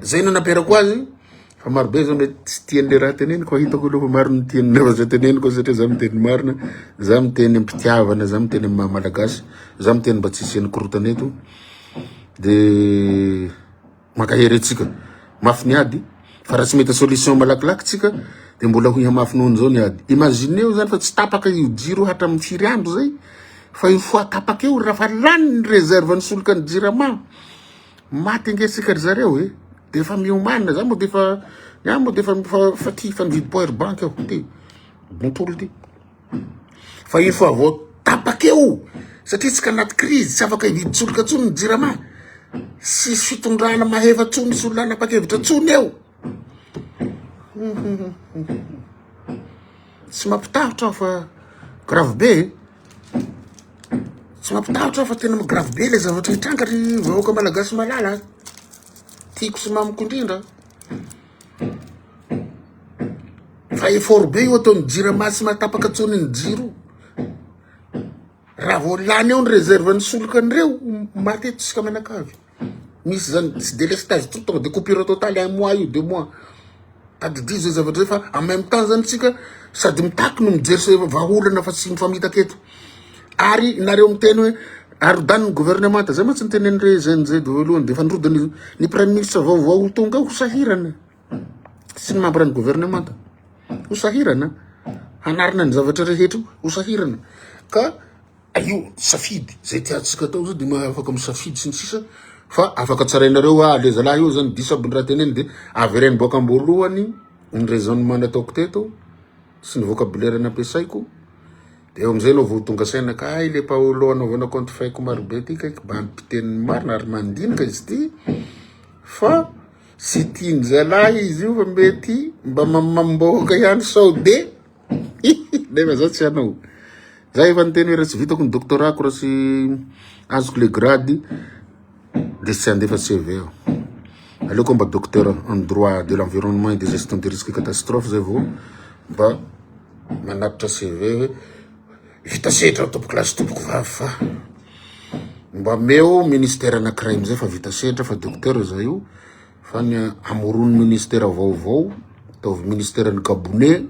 Zay no nampiarako azy fa maro be zao mety tsy tian'le raha teneniko fa hitako aloha fa maro ny tian'ny zavatra teneniko satria za miteny marina, za miteny am-pitiavana, za miteny amin'ny maha malagasy, za miteny mba tsy hisian'ny korontana eto de mankahery antsika. Mafy ny ady fa raha tsy mahita solution malakilaky tsika de mbola ho hihamafy noho an'izao ny ady. Imagineo zany fa tsy tapaka io jiro hatramin'ny firy andro zay fa une fois tapaka eo raha fa lany ny réserve ny solika ny jirama Maty ange tsika ry zareo e! De efa miomana, za moa de efa, ny ahy moa de efa fa ty efa nividy power bank aho, ty bontolo ty. Fa une fois vao tapaka eo, satria tsika anaty crise, tsy afaka hividy solika tsony ny jirama, tsisy fitondrana mahefa tsony, tsisy olona hanapa-kevitra tsony eo. Tsy mampitahotra aho fa grave be e. Tsy mampitahotra aho fa tena grave be le zavatra hitranga ry vahoaka malagasy malala a. Tiako sy mamiko indrindra. Fa effort be io ataon'ny jirama tsy mahatapaka intsony ny jiro. Raha vao lany eo ny réserve ny solika an'ireo, maty eto isika mianakavy. Misy zany tsy délestage tsy tonga de coupure totale un mois io deux mois. Tadidio zay zavatra zay fa en même temps zany tsika sady mitaky no mijery se vahaolana fa tsy mifamitaka eto. Ary nareo miteny hoe arodany ny gouvernement zay mantsy nitenen'ny re GNZ voalohany de efa nirodana ny prime ministre vaovao ho tonga ho sahirana sy ny membre ny gouvernement ho sahirana hanarina ny zavatra rehetra ho sahirana. Ka io safidy zay tiantsika atao zao de afaka misafidy sy ny sisa fa afaka tsarainareo ah le zalahy io zany diso aby ny raha teneny de avereno boaka amboalohany ny raisonnement nataoko teto sy ny vocabulaire nampiasaiko de eo amizay anao vao tonga saina ka hay le Paolo anaovana compte fake marobe ty kaiky bandy mpiteny ny marina ary mandinika izy ty fa tsy tiany zalahy izy io fa mety mba mamimamim-bahoaka ihany sao de Nefa za tsy hanao. Za efa niteny hoe raha tsy vitako ny doctorat-ko, raha tsy azoko le grade, de tsy handefa CV aho. Aleoko mba docteur en droit de l'environnement et de gestion des risques et catastrophes zay vao mba manatitra CV hoe vita setra aho tompoko lahy sy tompoko vavy fa mba meo ministère anankiray amizay fa vita setra fa docteur za io. Fa ny hamoron'ny ministera vaovao, ataovy ministeran'ny gabonais,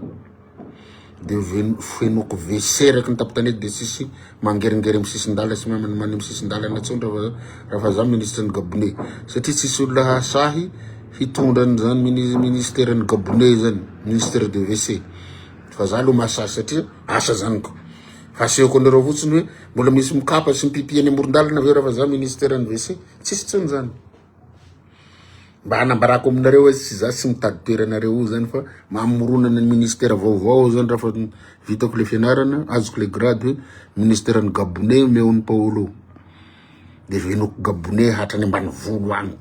de fenoiko WC eraky ny tapotanety de tsisy mangeringery amin'ny sisin-dalana sy mamanimany amin'ny sisin-dalana intsony raha raha fa za ministre-n'ny gabonais. Satria tsisy olona hahasahy hitondra an'izany ministeran'ny gabonais zany, ministère de WC. Fa za aloha mahasahy satria asa zany ko. Fa asehoko anareo fotsiny hoe mbola misy mikapa sy mipipi eny amoron-dalana ve raha fa za ministeran'ny WC? Tsisy intsony zany. Mba hanambarako aminareo hoe tsy za tsy mitady toeranareo io zany fa mamoronana ny ministère vaovao aho zany raha fa vitako le fianarana, azoko le grade hoe ministère ny gabonais omeo an'i Paolo. De venoko gabonais hatrany ambanivolo agny.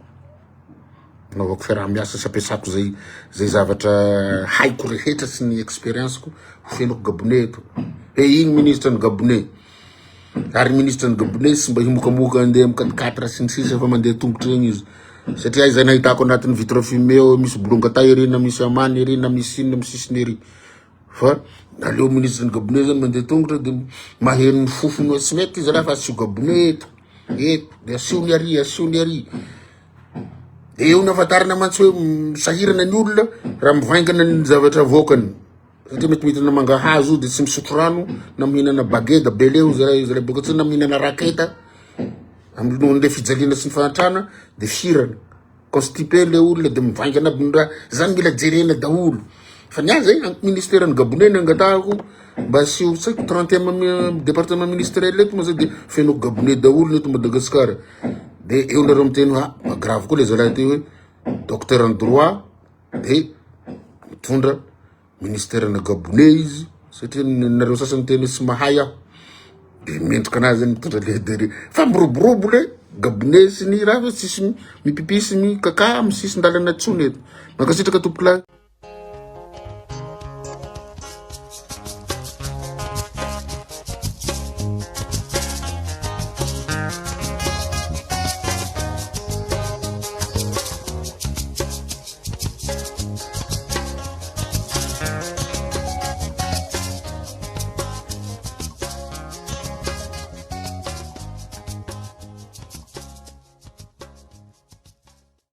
Anaovako fiaraha-miasa sy ampiasako zay zay zavatra haiko rehetra sy ny expérience-ko ho fenoko gabonais eto. Hoe igny ministre ny gabonais. Ary ministre ny gabonais tsy mba himokamoka andeha am quatre quatre sy ny sisa fa mandeha tongotra egny izy. Satria aiza nahitako anatin'ny vitre fumée ao misy bolongatay ery na misy amany ery na misy inona amin'ny sisiny ery. Fa aleo ministre ny gabonais zany mandeha tongotra de maheno ny fofony hoe tsy mety izy raha fa asio gabonais eto, eto, de asio ny ary, asio ny ary. De eo no ahafantarana mantsy hoe sahirana ny olona raha mivaingana ny zavatra avoakany. Satria mety mihinana mangahazo io de tsy misotro rano na mihinana bageda bele hoy zalahy zalahy boka tsy na mihinana raketa amin'ny nohon'le fijaliana sy ny fahantrana de firana constipé le olona de mivaingana aby ny raha zany mila jerena daholo fa ny ahy zay ministeran'ny gabonais ny angatahako mba asio tsy haiko trentième département ministériel eto moa zay de feno gabonais daholo ny eto Madagasikara de eo nareo miteny hoe ah grave koa le zalahy ty hoe docteur en droit de mitondra ministère na gabonais izy satria nareo sasany teny hoe tsy mahay aho de mendrika anazy zany mitondra le de fa miroborobo le gabonais sy ny raha fa tsisy mipipi sy mikaka amy sisin-dalana tsony eto. Mankasitraka tompokolahy.